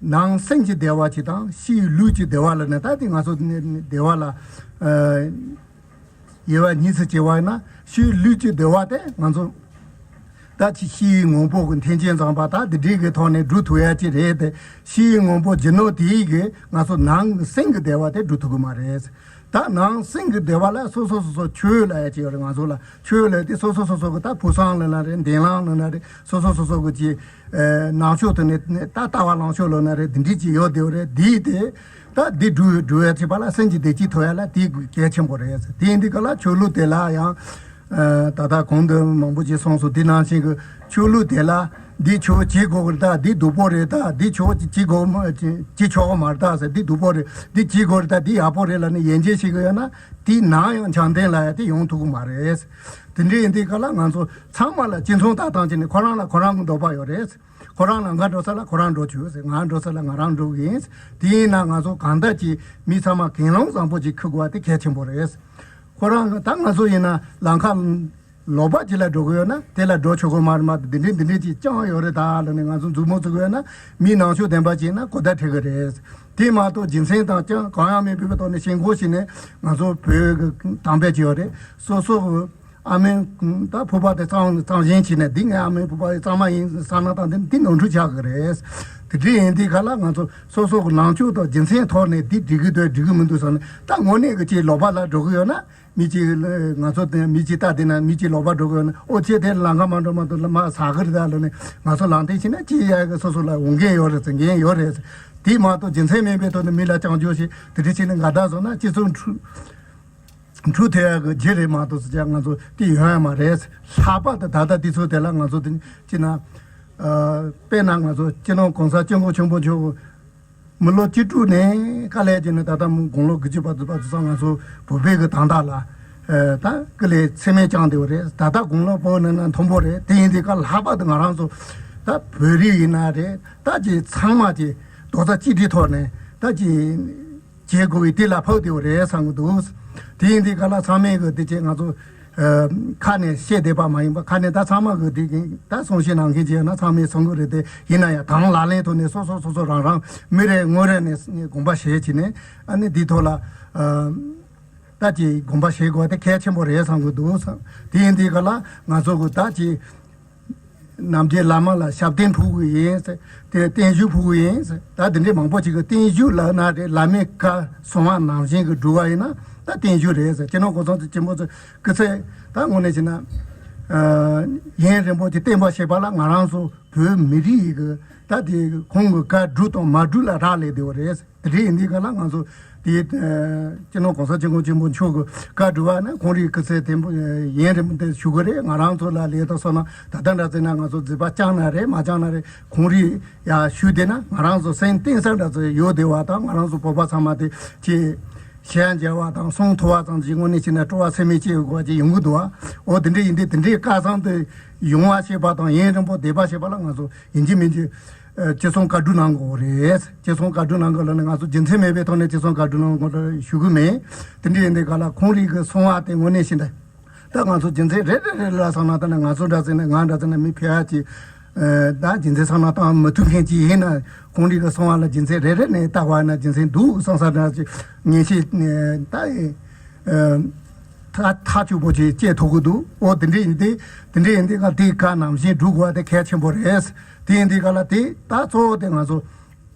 ནང་སེམས་ཀྱི་བདེ་བ་ཅིག་དང་ཕྱིའི་ལུས་ཀྱི་བདེ་བ་ལ་ནི་ད་དེ་ང་ཚོ་བདེ་བ་ལ་ཨ། དབྱེ་བ་གཉིས་སུ་ཕྱེ་བ་ཡིན་ན་ཕྱིའི་ལུས་ཀྱི་བདེ་བ་དེ་ང་ཚོ་ད་ཕྱི་ཕྱིའི་དངོས་པོ་གི་མཐུན་རྐྱེན་བཟང་པ་ད་དེ་འདྲའི་གི་ཐོག་ནས་སྒྲུབ་ཐུབ་ཡ་ཅིག་རེད་དེ། ཕྱིའི་དངོས་པོ་རྒྱུ་ནོར་དེའི་གི་ང་ཚོ་ནང་གི་སེམས་ཀྱི་བདེ་བ་དེ་སྒྲུབ་ཐུབ་ཀྱི་མ་རེད། ད་ནང་སེམས་ཀྱི་བདེ་བ་ལ་སོ་སོ་སོ་སོ་ཆོས་ལབ་ཡ་ཅིག་ཡོད་རེད། ང་ཚོ་ལ་ཆོས་ལབ་དེ་སོ་སོ་སོ་སོ་གི་ད་ཕུགས་བསམ་ལབ་ན་རེད། འདུན་ལམ་ལབ་ན་རེད། སོ་སོ་སོ་སོ་གི་ཅིག་ཨ་ནང་ཆོས་དེ་ནི་ད་ལྟ་བ་ལངས་ཕྱོགས་ལབ་ན་རེད། འདི་འདྲས་ཅིག་ཡོད་བསྡད་ཡོད་རེད། འདི་དེ་ད་འདི་སྒྲུབ་སྒྲུབ་ཡ་བྱེད་པ་ལ་སེམས་ཀྱི་བདེ་སྐྱིད་ཐོབ་ཡ་ལ་དེ་གལ་ཆེན་པོ་རེད། དེ་ཡིན་དུས་ག་ལ་ཆོས་ལུགས་དེ་ལ་ཡང་ཨ་ད་ལྟ་གོང་དུ་མང་པོ་ཅིག་གསུངས་སོང་། དེ་ནང་བཞིན་གྱི་ཆོས་ལུགས་དེ་ལ་འདི་ཆོས་བྱེད་དགོས་ཀྱི་རེད། ད་འདི་སྡུག་པོ་རེད། ད་འདི་ཆོས་བྱེད་དགོས་མ་བྱེད་ཆོག་གི་མ་རེད། ད་ཟེར་འདི་སྡུག་པོ་རེད། འདི་བྱེད་དགོས་རེད། ད་འདི་ཡག་པོ་རེད་ལབ་ནས་ཡན་ཆད་བྱེད་ཀྱི་ཡོད་ན་དེའི་ནང་ཡང་འཆམ་མཐུན་ལབ་ཡ་དེ་ཡོང་ཐུབ་ཀྱི་མ་རེད། དེ་འདྲ་ཡིན་དུས་ག་ལ་ང་ཚོ་ཚང་མ་ལ་གཅིག་མཚུངས་ལྟ་སྟངས་བྱས་ནས་ཁོ་རང་ལ་ཁོ་རང་གི་འདོད་པ་ཡོད་རེད། ཁོ་རང་ལམ་ཁ་འགྲོ་ས་ལ་ཁོ་རང་འགྲོ་ཆོག་ཟེར། ང་འགྲོ་ས་ལ་ང་རང་འགྲོ་གི་ཡིན། དེ་ཡིན་ན་ང་ཚོ་གང་ལྟར་གྱིས་མི་ཚང་མ་གང་བླང་བཟང་པོ་ཅིག་འཁུར་དགོས་པ་དེ་གལ་ཆེན་པོ་རེད། ཁོ་རང་ད་ང་ཚོ་ཡིན་ན་ལམ་ཁ་ལོག་པ་ཅིག་ལ་འགྲོ་གི་ཡོད་ན་དེ་ལ་འགྲོ་ཆོག་གི་མ་རེད། མ་གཏོགས་འདི་འདྲས་འདི་འདྲས་ཅིག་བཅངས་ཡོད་རེད་ད་ལབ་ནས་ང་ཚོ་མཛུབ་མོ་བཙུགས་ཡོད་ན་མི་ནང་ཆོས་ལྡན་པ་ཅིག་ཡིན་ན་གོ་བརྡ་འཕྲོད་གི་རེད། དེ་མ་གཏོགས་རྒྱུ་མཚན་དང་ཅང་གང་ཡང་མེད་པའི་ཐོག་ནས་ཞེན་ཁོག་བྱས་ནས་ང་ཚོ་བོད་ཀྱི་དམ་པའི་ཅིག་ཡོད་རེད། སོ་སོ་གི་ཨ་མའི་ད་ཕུག་པ་དེ་གཙང་གཙང་ཞེན་བྱས་ནས་འདི་ངའི་ཨ་མའི་ཕུག་པ་དེ་གཙང་མ་ཡིན་བསམ་ན་ད་འདི་འདི་ནོར་འཁྲུལ་ཆགས་ཀྱི་རེད། དེ་འདྲ་ཡིན་དུས་ག་ལ་ང་ཚོ་སོ་སོ་གི་ལངས་ཕྱོགས་དང་རྒྱུ་མཚན་ཐོག་ནས་འདི་འགྲིག་གི་འདུག་འགྲིག་གི་མི་འདུག་བསམ་ནས་ད་དངོས་གནས་ཀྱི་ཅིག་ལོག་པ་ལ་འགྲོ་གི་ཡོད་ན་མི་གཅིག་ང་ཚོ་དེ་མི་གཅིག་ལྟ་བསྡད་ན་མི་གཅིག་ལོག་པ་འགྲོ་གི་ཡོད་ན་ཨོ་ཁྱེད་དེ་ལམ་ཁ་མ་འགྲོ་མ་གཏོགས་ལ་མ་ཟ་གི་རེད་ད་ལབ་ནས་ང་ཚོ་ལངས་ཏེ་ཕྱིན་ན་ཅི་ཡ་གི་སོ་སོ་ལ་འོས་འགན་ཡོད་རེད་ཟེར་འགན་ཡོད་རེད། དེ་མ་གཏོགས་རྒྱུ་མཚན་མེད་པའི་ཐོག་ནས་མི་ལ་བྱང་ཆུབ་ཞིག་དེ་འདྲ་བྱས་ནས་ང་ད་བཟོ་ན་སྤྱི་ཚོགས་འཁྲུག་འཁྲུག་ཐེབས་ཡག་གི་རྒྱུ་རེད་མ་གཏོགས་ཟེར་ཡག་ང་ཚོ་དེ་ཡོང་ཡ་མ་རེད། ལྷག་པར་དུ་ད་ལྟ་དུས་ཚོད་དེ་ལ་ང་ཚོ་དེ་ཅི་ན། ཨ། དཔེར་ན་ང་ཚོ་སྤྱི་ནོར་གོང་ས་སྐྱབས་མགོན་ཆེན་པོ་མཆོག་མི་ལོ་བཅུ་དྲུག་ནས་དཀའ་ལས་བརྒྱབ་ནས་ད་ལྟ་དགུང་ལོ་དགུ་བཅུ་བར་དུ་བར་དུ་ཙང་ང་ཚོ་བོད་པའི་གི་དང་ཐོག་ལ་ཨ། ད་སྐུ་ལས་ཚད་མེད་བསྐྱངས་བསྡད་པ་རེད། ད་ལྟ་དགུང་ལོ་བོད་ནང་ན་མཐོན་པོ་རེད། དེ་ཡིན་དུས་ཀ་ལྷག་པར་དུ་ང་རང་ཚོ་ད་བོད་རིགས་ཡིན་ན་རེད། ད་ཅི་ཚང་མ་ཅི་རྡོག་རྩ་གཅིག་སྒྲིལ་ཐོག་ནས་ད་ཅི། བྱེད་དགོས་པའི་དེ་ལ་ཕོག་བསྡད་པ་རེད་བསམ་གྱི་འདུག་དེ་ཡིན་དུས་ག་ལ་ཚང་མས་གི་དེ་ཅེས་ང་ཚོ་ཨ། ཁ་ནས་བཤད་བསྡད་པ་མ་ཡིན་པ་ཁ་ནས་ད་ཚང་མ་གི་དེ་གིན་ད་གསུང་བཤད་གནང་མཁན་ཅིག་ཡོད་ན་ཚང་མས་གསུང་གི་རེད་དེ། ཡིན་ན་ཡང་དང་ལག་ལེན་ཐོག་ནས་སོ་སོ་སོ་སོ་རང་རང་མི་རེ་ངོ་རེ་ནས་དགོངས་པ་བཞེས་བྱས་ནས་ཨ་ནི་འདིའི་ཐོག་ལ་ཨ། ད་ཅིག་དགོངས་པ་བཞེས་དགོས་དེ་གལ་ཆེན་པོ་རེད་བསམ་གྱི་འདུག་དེ་ཡིན་དུས་ག་ལ་ང་ཚོ་གི་ད་ཅིག་ནམ་རྒྱུན་བླ་མ་ལ་ཞབས་བརྟན་ཕུལ་གི་ཡིན་ཟེར། དེ་བརྟན་བཞུགས་ཕུལ་གི་ཡིན་ཟེར། ད་དེ་འདྲའི་མང་པོ་ཅིག་གིས་བརྟན་བཞུགས་ལབ་ན་རེད། བླ་མའི་བཀའ་གསུང་བ་ནང་བཞིན་གྱི་སྒྲུབ་པ་ཡིན་ན་ད་བརྟན་བཞུགས་རེད་ཟེར། སྤྱི་ནོར་གོང་ས་ཆེན་པོ་ཚོའི་སྐུ་ཚེ་ད་དངོས་གནས་བྱས་ན། ཡུན་རིང་པོ་ཅིག་བརྟན་པ་བྱེད་པ་ལ་ང་རང་ཚོ་བོད་མི་རིགས་ཀྱི་ད་དེ་ཁོང་གི་བཀའ་སྒྲུབ་དང་མ་སྒྲུབ་ལ་རག་ལས་བསྡད་པ་རེད། དེ་འདྲ་ཡིན་དུས་ག་ལ་ང་ཚོ་དེ་སྤྱི་ནོར་གོང་ས་སྐྱབས་མགོན་ཆེན་པོ་མཆོག་གི་བཀའ་སྒྲུབ་པ་ན་ཁོང་རའི་སྐུ་ཚེ་བརྟན་པོ་ཡུན་རིང་པོ་དེ་བཞུགས་ཀྱི་རེད། ང་རང་ཚོ་ལ་ལས་དང་སོགས་ན་ད་ལྟ་འདྲ་བྱས་ན་ང་ཚོ་མཛད་པ་བསྐྱངས་ན་རེད། མ་བསྐྱངས་ན་རེད། ཁོང་རའི་ཡ་བཞུགས་བསྡད་ན་ང་རང་ཚོ་སེམས་གཏིང་ཟབ་འདྲ་ཚོ་ཡོད་བསྡད་པ་དང་། ང་རང་ཚོ་བོད་པ་ཚང་མ་དེ་ཅི་ཞལ་མཇལ་བ་དང་གསུང་ཐོས་པ་ཙམ་གྱིས་དངོས་གནས་བྱས་ན་སྤྲོ་བ་ཚད་མེད་སྐྱེ་དགོས་པ་ཅིག་ཡོང་གི་འདུག་བ། འོ་དེ་འདྲ་ཡིན་དུས་དེ་འདྲའི་སྐལ་བཟང་དེ་ཡོང་བ་བྱེད་པ་དང་ཡུན་རིང་པོ་བསྡད་པ་བྱེད་པ་ལ་ང་ཚོ་ཡིན་གཅིག་མིན་གཅིག་ཨ་ཅི་གསུང་བཀའ་སྒྲུབ་གནང་དགོས་རེད། ཅི་གསུང་བཀའ་སྒྲུབ་གནང་དགོས་ལབ་ནས་ང་ཚོ་རྒྱུ་མཚན་མེད་པའི་ཐོག་ནས་ཅི་གསུང་བཀའ་སྒྲུབ་གནང་དགོས་ལ་ཞུ་གི་མེད། དེ་འདྲ་ཡིན་དུས་ག་ལ་ཁོང་རའི་གི་གསུང་བ་དེ་དངོས་གནས་བཞིན་དུ་ད་ང་ཚོ་རྒྱུ་མཚན་རེ་རེ་རེ་ལ་བསམ་ན། ད་ནི་ང་ཚོ་འདྲ་ཟེར་ན་ང་འདྲ་ཟེར་ན་མི་ཕལ་ཆེར་ཨ་ད་རྒྱུ་མཚན་བསམ་ན་བཏང་མི་ཐུབ་མཁན་ཅིག་ཡིན་ན། ཁོང་རའི་གི་གསུང་བ་ལ་རྒྱུ་མཚན་རེ་རེ་ནས་བལྟ་བ་ན་རྒྱུ་མཚན་འདུག་བསམ་ས་འདྲ་ཅིག་ངེས་ཤེས་ད་ཨ་ཐག་ཐག་ཆོད་པོ་ཅིག་སྐྱེ་ཐུབ་ཀྱི་འདུག་འོ་དེ་འདྲ་ཡིན་དུས་དེ་འདྲ་ཡིན་དུས་ག་དེའི་བཀའ་ནང་བཞིན་སྒྲུབ་དགོས་པ་དེ་གལ་ཆེན་པོ་རེད། དེ་ཡིན་དུས་ག་ལ་དེ་ད་གཙོ་བོ་དེ་ང་ཚོ་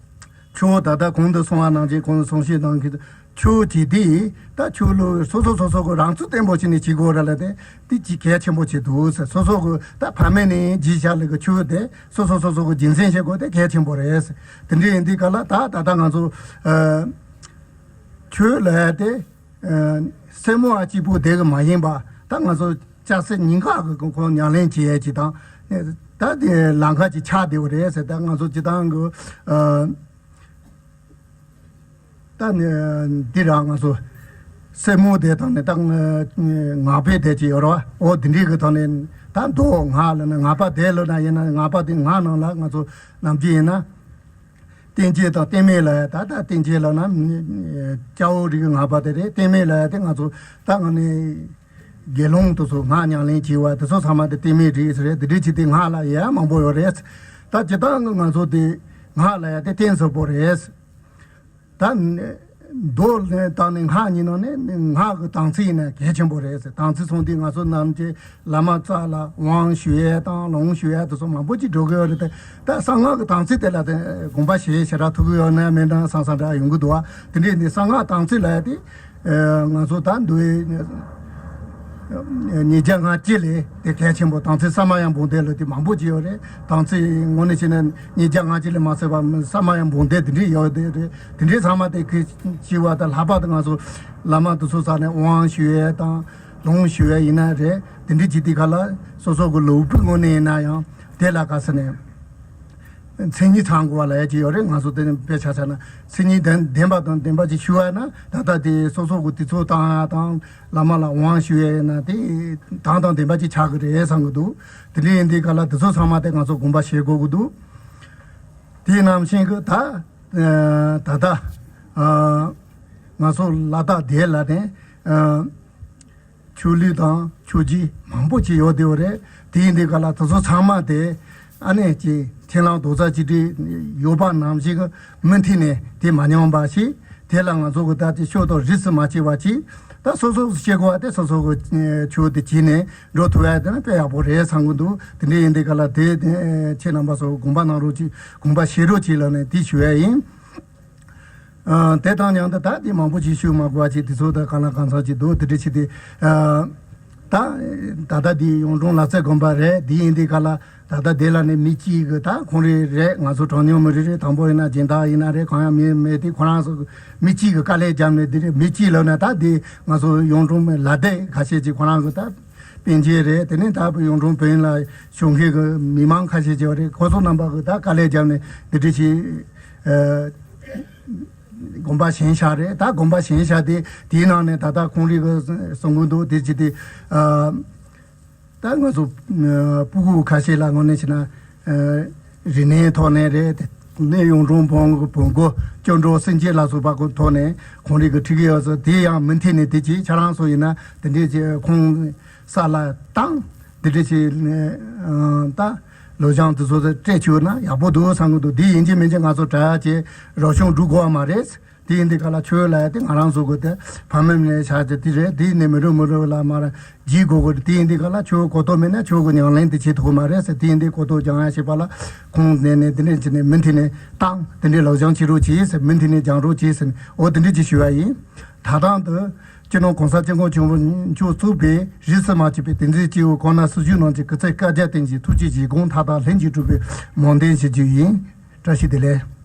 ཆོས་ད་ལྟ་གོང་དུ་གསུངས་པ་ནང་བཞིན། གོང་དུ་གསུང་བཤད་གནང་མཁན་ཆོས་བྱེད་དུས་ད་ཆོས་ལུགས་སོ་སོ་སོ་སོ་གི་རང་ཚུགས་བརྟན་པོ་བྱས་ནས་བྱེད་དགོས་ར་ལ་དེ་དེ་ཅིག་གལ་ཆེན་པོ་ཆེ་འདུག་ཟེར། སོ་སོ་གི་ད་ཕ་མེས་ནས་བགྱིས་བཞག་ལས་ཀྱི་ཆོས་དེ་སོ་སོ་སོ་སོ་གི་རྒྱུན་འཛིན་བྱེད་དགོས་དེ་གལ་ཆེན་པོ་རེད་ཟེར། དེ་འདྲ་ཡིན་དུས་ག་ལ་ད་ད་ལྟ་ང་ཚོ་ཨ་ཆོས་ལབ་ཡ་དེ་ཨ་སེར་མོ་བ་གཅིག་པུ་དེ་གི་མ་ཡིན་པ། ད་ང་ཚོ་ལྕགས་སེར་ཉིན་གང་གི་ཁོང་ཉམས་ལེན་བྱེད་ཡས་ཅིག་དང་། ད་དེ་ལམ་ཁ་ཅིག་ཆགས་བསྡད་པ་རེད་ཟེར། ད་ང་ཚོ་སྤྱིར་བཏང་གི་ཨ་ད་ནི་འདི་རང་ང་ཚོ་སེར་མོ་དེ་དང་ནི་ད་ང་པའི་དེ་ཅིག་ཡོད་རེད་བ། འོ་དེ་འདྲའི་གི་ཐོག་ནས་ད་མདོ་སྔགས་ལ་ན་ང་པ་དེ་ལ་ན་ཡིན་ན་ང་པ་དེ་ང་ནང་ལ་ང་ཚོ་ནམ་རྒྱུན་ཡིན་ན། བསྟན་བཅོས་དང་བསྟན་སྨད་ལ་ཡ། ད་ལྟ་བསྟན་བཅོས་ལ་ན་སྐྱ་བོ་རིགས་ཀྱི་ང་པ་དེ་རེད། བསྟན་སྨད་ལ་ཡ་དེ་ང་ཚོ་ད་ང་ནི་དགེ་སློང་དེ་ཚོ་སྔགས་ཉམས་ལེན་བྱེད་པ་དེ་ཚོ་ཚང་མ་དེ་བསྟན་སྨད་རིགས་རེད། དེ་འདྲའི་ཆེད་དེ་སྔགས་ལ་ཡ་མང་པོ་ཡོད་རེད། ད་སྤྱིར་བཏང་གི་ང་ཚོ་དེ་སྔགས་ལ་ཡ་དེ་བསྟན་ཟབ་པོ་རེད། ད་མདོ་དང་ནི་སྔགས་གཉིས་ནང་ནས་སྔགས་ཀྱི་དམ་ཚིག་ཡིན་ན་གལ་ཆེན་པོ་རེད་ཟེར། དམ་ཚིག་སྲུང་དུས་ང་ཚོ་ནམ་རྒྱུན་བླ་མ་རྩ་ལ་དབང་ཞུ་ཡས་དང་ལུང་ཞུ་ཡས་དེ་ཚོ་མང་པོ་ཅིག་འགྲོ་གི་ཡོད་རེད་དེ། ད་གསང་སྔགས་ཀྱི་དམ་ཚིག་དེ་ལ་དེ་དགོངས་པ་བཞེས་ཞེ་དྲག་ཐུབ་ཀྱི་ཡོད་ན་མེད་ན་བསམ་བསམ་འདྲ་ཡོང་གི་འདུག་བ། དེ་འདྲའི་ནི་གསང་སྔགས་དམ་ཚིག་ལ་དེ་ང་ཚོ་ད་འདུལ་ཉིས་བརྒྱ་ལྔ་བཅུ་ལས་དེ་གལ་ཆེན་པོ། དམ་ཚིག་ས་མ་ཡ་འབུམ་སྡེ་ལ་དེ་མང་པོ་ཅིག་ཡོད་རེད། དམ་ཚིག་དངོས་གནས་བྱས་ན་ཉིས་བརྒྱ་ལྔ་བཅུ་ལས་མ་ཟད་པ་ས་མ་ཡ་འབུམ་སྡེ་དེ་འདྲའི་ཡོད་དེ་རེད། དེ་འདྲའི་ཚང་མ་དེ་གི་ཞི་བ་དང་ལྷག་པར་དུ་ང་ཚོ་བླ་མ་དེ་ཚོ་ས་ནས་དབང་ཞུ་ཡས་དང་ལུང་ཞུ་ཡས་ཡིན་ན་རེད། དེ་འདྲའི་ཅིག་དེ་ག་ལ་སོ་སོ་གི་ལུགས་ཕུག་ངོས་ནས་ཡིན་ན་ཡང་དེ་ལ་ག་ས་ནས་མཚན་ཉིད་ཚང་དགོས་པ་ལ་ཡ་ཅིག་ཡོད་རེད། ང་ཚོ་དེ་ནས་དཔེ་ཆ་ཆ་ན་མཚན་ཉིད་ལྡན་ལྡན་པ་དང་ལྡན་པ་ཅིག་ཞུ་བ་ན་ད་ལྟ་དེ་སོ་སོ་གི་དུས་ཚོད་བཏང་ཡ་དང་བླ་མ་ལ་དབང་ཞུ་ཡས་ཡིན་ན་དེ་དང་དང་ལྡན་པ་ཅིག་ཆགས་ཀྱི་རེད་བསམ་གྱི་འདུག་དེ་འདྲ་ཡིན་དུས་ག་ལ་དེ་ཚོ་ཚང་མ་དེ་ང་ཚོ་དགོངས་པ་བཞེས་དགོས་ཀྱི་འདུག་དེ་ནང་བཞིན་གྱི་ད་ད་ལྟ་ང་ཚོ་ལ་དྭགས་དེ་ལ་ནས་ཆོས་ལུགས་དང་ཆོས་བརྒྱུད་མང་པོ་ཅིག་ཡོད་དེ་བ་རེད། དེ་ཡིན་དུས་ག་ལ་དེ་ཚོ་ཚང་མ་དེ་ཨ་ནེ་ཅིག་མཐུན་ལམ་རྡོག་རྩ་གཅིག་སྒྲིལ་ཡོད་པ་ནང་བཞིན་གྱི་མུ་མཐུད་ནས་དེ་མ་ཉམས་པ་ཞིག་དེ་ལ་ང་ཚོ་གི་ད་དེ་ཤོག་དང་རིས་སུ་མ་ཆད་པ་ཅིག་ད་སོ་སོ་ཤེས་དགོས་པ་དེ་སོ་སོ་གི་ཆོས་དེ་བྱས་ནས་འགྲོ་ཐུབ་ཡ་དེ་ན་དཔེ་ཡག་པོ་རེད་བསམ་གི་འདུག་དེ་འདྲ་ཡིན་དུས་ག་ལ་དེ་ཁྱེད་རྣམ་པ་ཚོ་དགོངས་པ་གནང་རོགས་གྱིས། དགོངས་པ་བཞེས་རོགས་གྱིས་ལབ་ནས་དེ་ཞུ་ཡ་ཡིན། ཨ་དེ་དང་མཉམ་དུ་ད་དེ་མང་པོ་ཅིག་ཞུ་མ་དགོས་པ་ཅིག་དེ་ཚོ་ད་གང་ལ་གང་འཚམ་ཅིག་འདུག་དེ་འདྲ་བྱས་ཏེ། ཨ་ད་ད་ལྟ་དེ་གཡུང་དྲུང་ལ་རྩེ་དགོན་པ་རེད། དེ་ཡིན་དུས་ག་ལ་ད་ལྟ་དེ་ལ་ནི་མི་གཅིག་གི་ད་ཁོང་རེ་རེད། ང་ཚོ་གྲངས་ཉུང་མི་རེ་རེ་དང་པོ་ཡིན་ན་སྦྱིན་བདག་ཡིན་ན་རེད། གང་ཡང་མི་མེད་དེ་ཁོ་རང་ཚོ་མི་གཅིག་གི་དཀའ་ལས་བརྒྱབ་ནས་དེ་རེད། མི་གཅིག་ལབ་ན་ད་དེ་ང་ཚོ་གཡུང་དྲུང་མི་ལ་དྭགས་ཁ་ཤས་ཅིག་ཁོ་རང་གི་ད་པཎ་ཆེན་རེད། དེ་ནས་ད་གཡུང་དྲུང་བོན་ལ་ཞུགས་མཁན་གྱི་མི་མང་ཁ་ཤས་ཅིག་རེད། ཁོ་ཚོ་རྣམ་པ་གི་ད་དཀའ་ལས་བརྒྱབ་ནས་འདི་འདྲ་ཞིག་ཨ་དགོན་པ་བཞེངས་བཞག་རེད། ད་དགོན་པ་བཞེངས་བཞག་དེ་དེའི་ནང་ནས་ད་ལྟ་ཁོང་རིགས་གི་གསུང་གི་འདུག་དེ་ཅི་སྟེ་ཨ་ད་ང་ཚོ་ཨ་སྤུ་གུ་ཁ་ཤས་ལ་དངོས་གནས་བྱས་ན་ཨ་རིག་གནས་ཐོག་ནས་རེད། དེ་ནས་གཡུང་དྲུང་བོན་གྱི་བོན་སྒོ་སྐྱབས་འགྲོ་སེམས་བསྐྱེད་ལ་སོགས་པ་ཀུན་ཐོག་ནས་ཁོང་རིགས་ཀྱི་ཁྲིད་ཀྱི་ཡོད་ཟེར། དེ་ཡང་མུ་མཐུད་ནས་དེ་ཅིག་ཁྱེད་རང་ཚོ་ཡིན་ན་དེ་འདྲས་ཀྱི་ཁོང་ས་ལ་བཏང་། དེ་འདྲས་ཀྱི་ཨ་ད་ལོ་བྱང་དེ་ཚོ་སྤྲད་བཅུག་ན་ཡག་པོ་འདུག་བསམ་གྱི་འདུག་དེ་ཡིན་གཅིག་མིན་གཅིག་ང་ཚོ་གྲྭ་ཆས་རོགས་སྐྱོར་སྒྲུབ་དགོས་པ་མ་རེད། དེ་ཡིན་དུས་ག་ལ་ཆོས་ལ་དེ་ང་རང་ཚོ་གི་དེ་ཕ་མེས་ནས་བྱ་རྒྱུ་དེ་རེད། དེ་ནས་མི་རུ་མི་རུ་ལ་མར་བགྱིས་དགོས་གི་རེད། དེ་ཡིན་དུས་ག་ལ་ཆོས་གོ་རྟོགས་མེད་ན་ཆོས་གི་ཉམས་ལེན་དེ་བྱེད་ཐུབ་ཀྱི་མ་རེད་ཟེར། དེ་ཡིན་དུས་གོ་རྟོགས་སྦྱང་ཡ་བྱེད་པ་ལ་ཁོང་ནས་ནས་དེ་འདྲས་བྱས་ནས་མུ་མཐུད་ནས་བཏང་། དེ་འདྲས་ལག་སྦྱང་བྱེད་རོགས་གྱིས་ཟེར། མུ་མཐུད་ནས་སྦྱང་རོགས་གྱིས་ཟེར་ནས་འོ་དེ་འདྲས་ཅིག་ཞུ་བ་ཡིན། ད་ཐེངས་དུ་སྤྱི་ནོར་གོང་ས་སྐྱབས་མགོན་ཆེན་པོ་མཆོག་གཙོས་པའི་རིས་སུ་མ་ཆད་པའི་དེ་འཛིན་སྐྱེ་བོ་གང་ན་སུ་བཞུགས་གནང་གི་སྐུ་ཚེ་བསྐལ་བརྒྱར་བརྟན་ཅིང་ཐུགས་ཀྱི་བཞེད་དགོངས་མཐའ་དག་ལྷུན་གྱིས་གྲུབ་པའི་སྨོན་འདུན་ཞུ་རྒྱུ་ཡིན། བཀྲ་ཤིས་བདེ་ལེགས།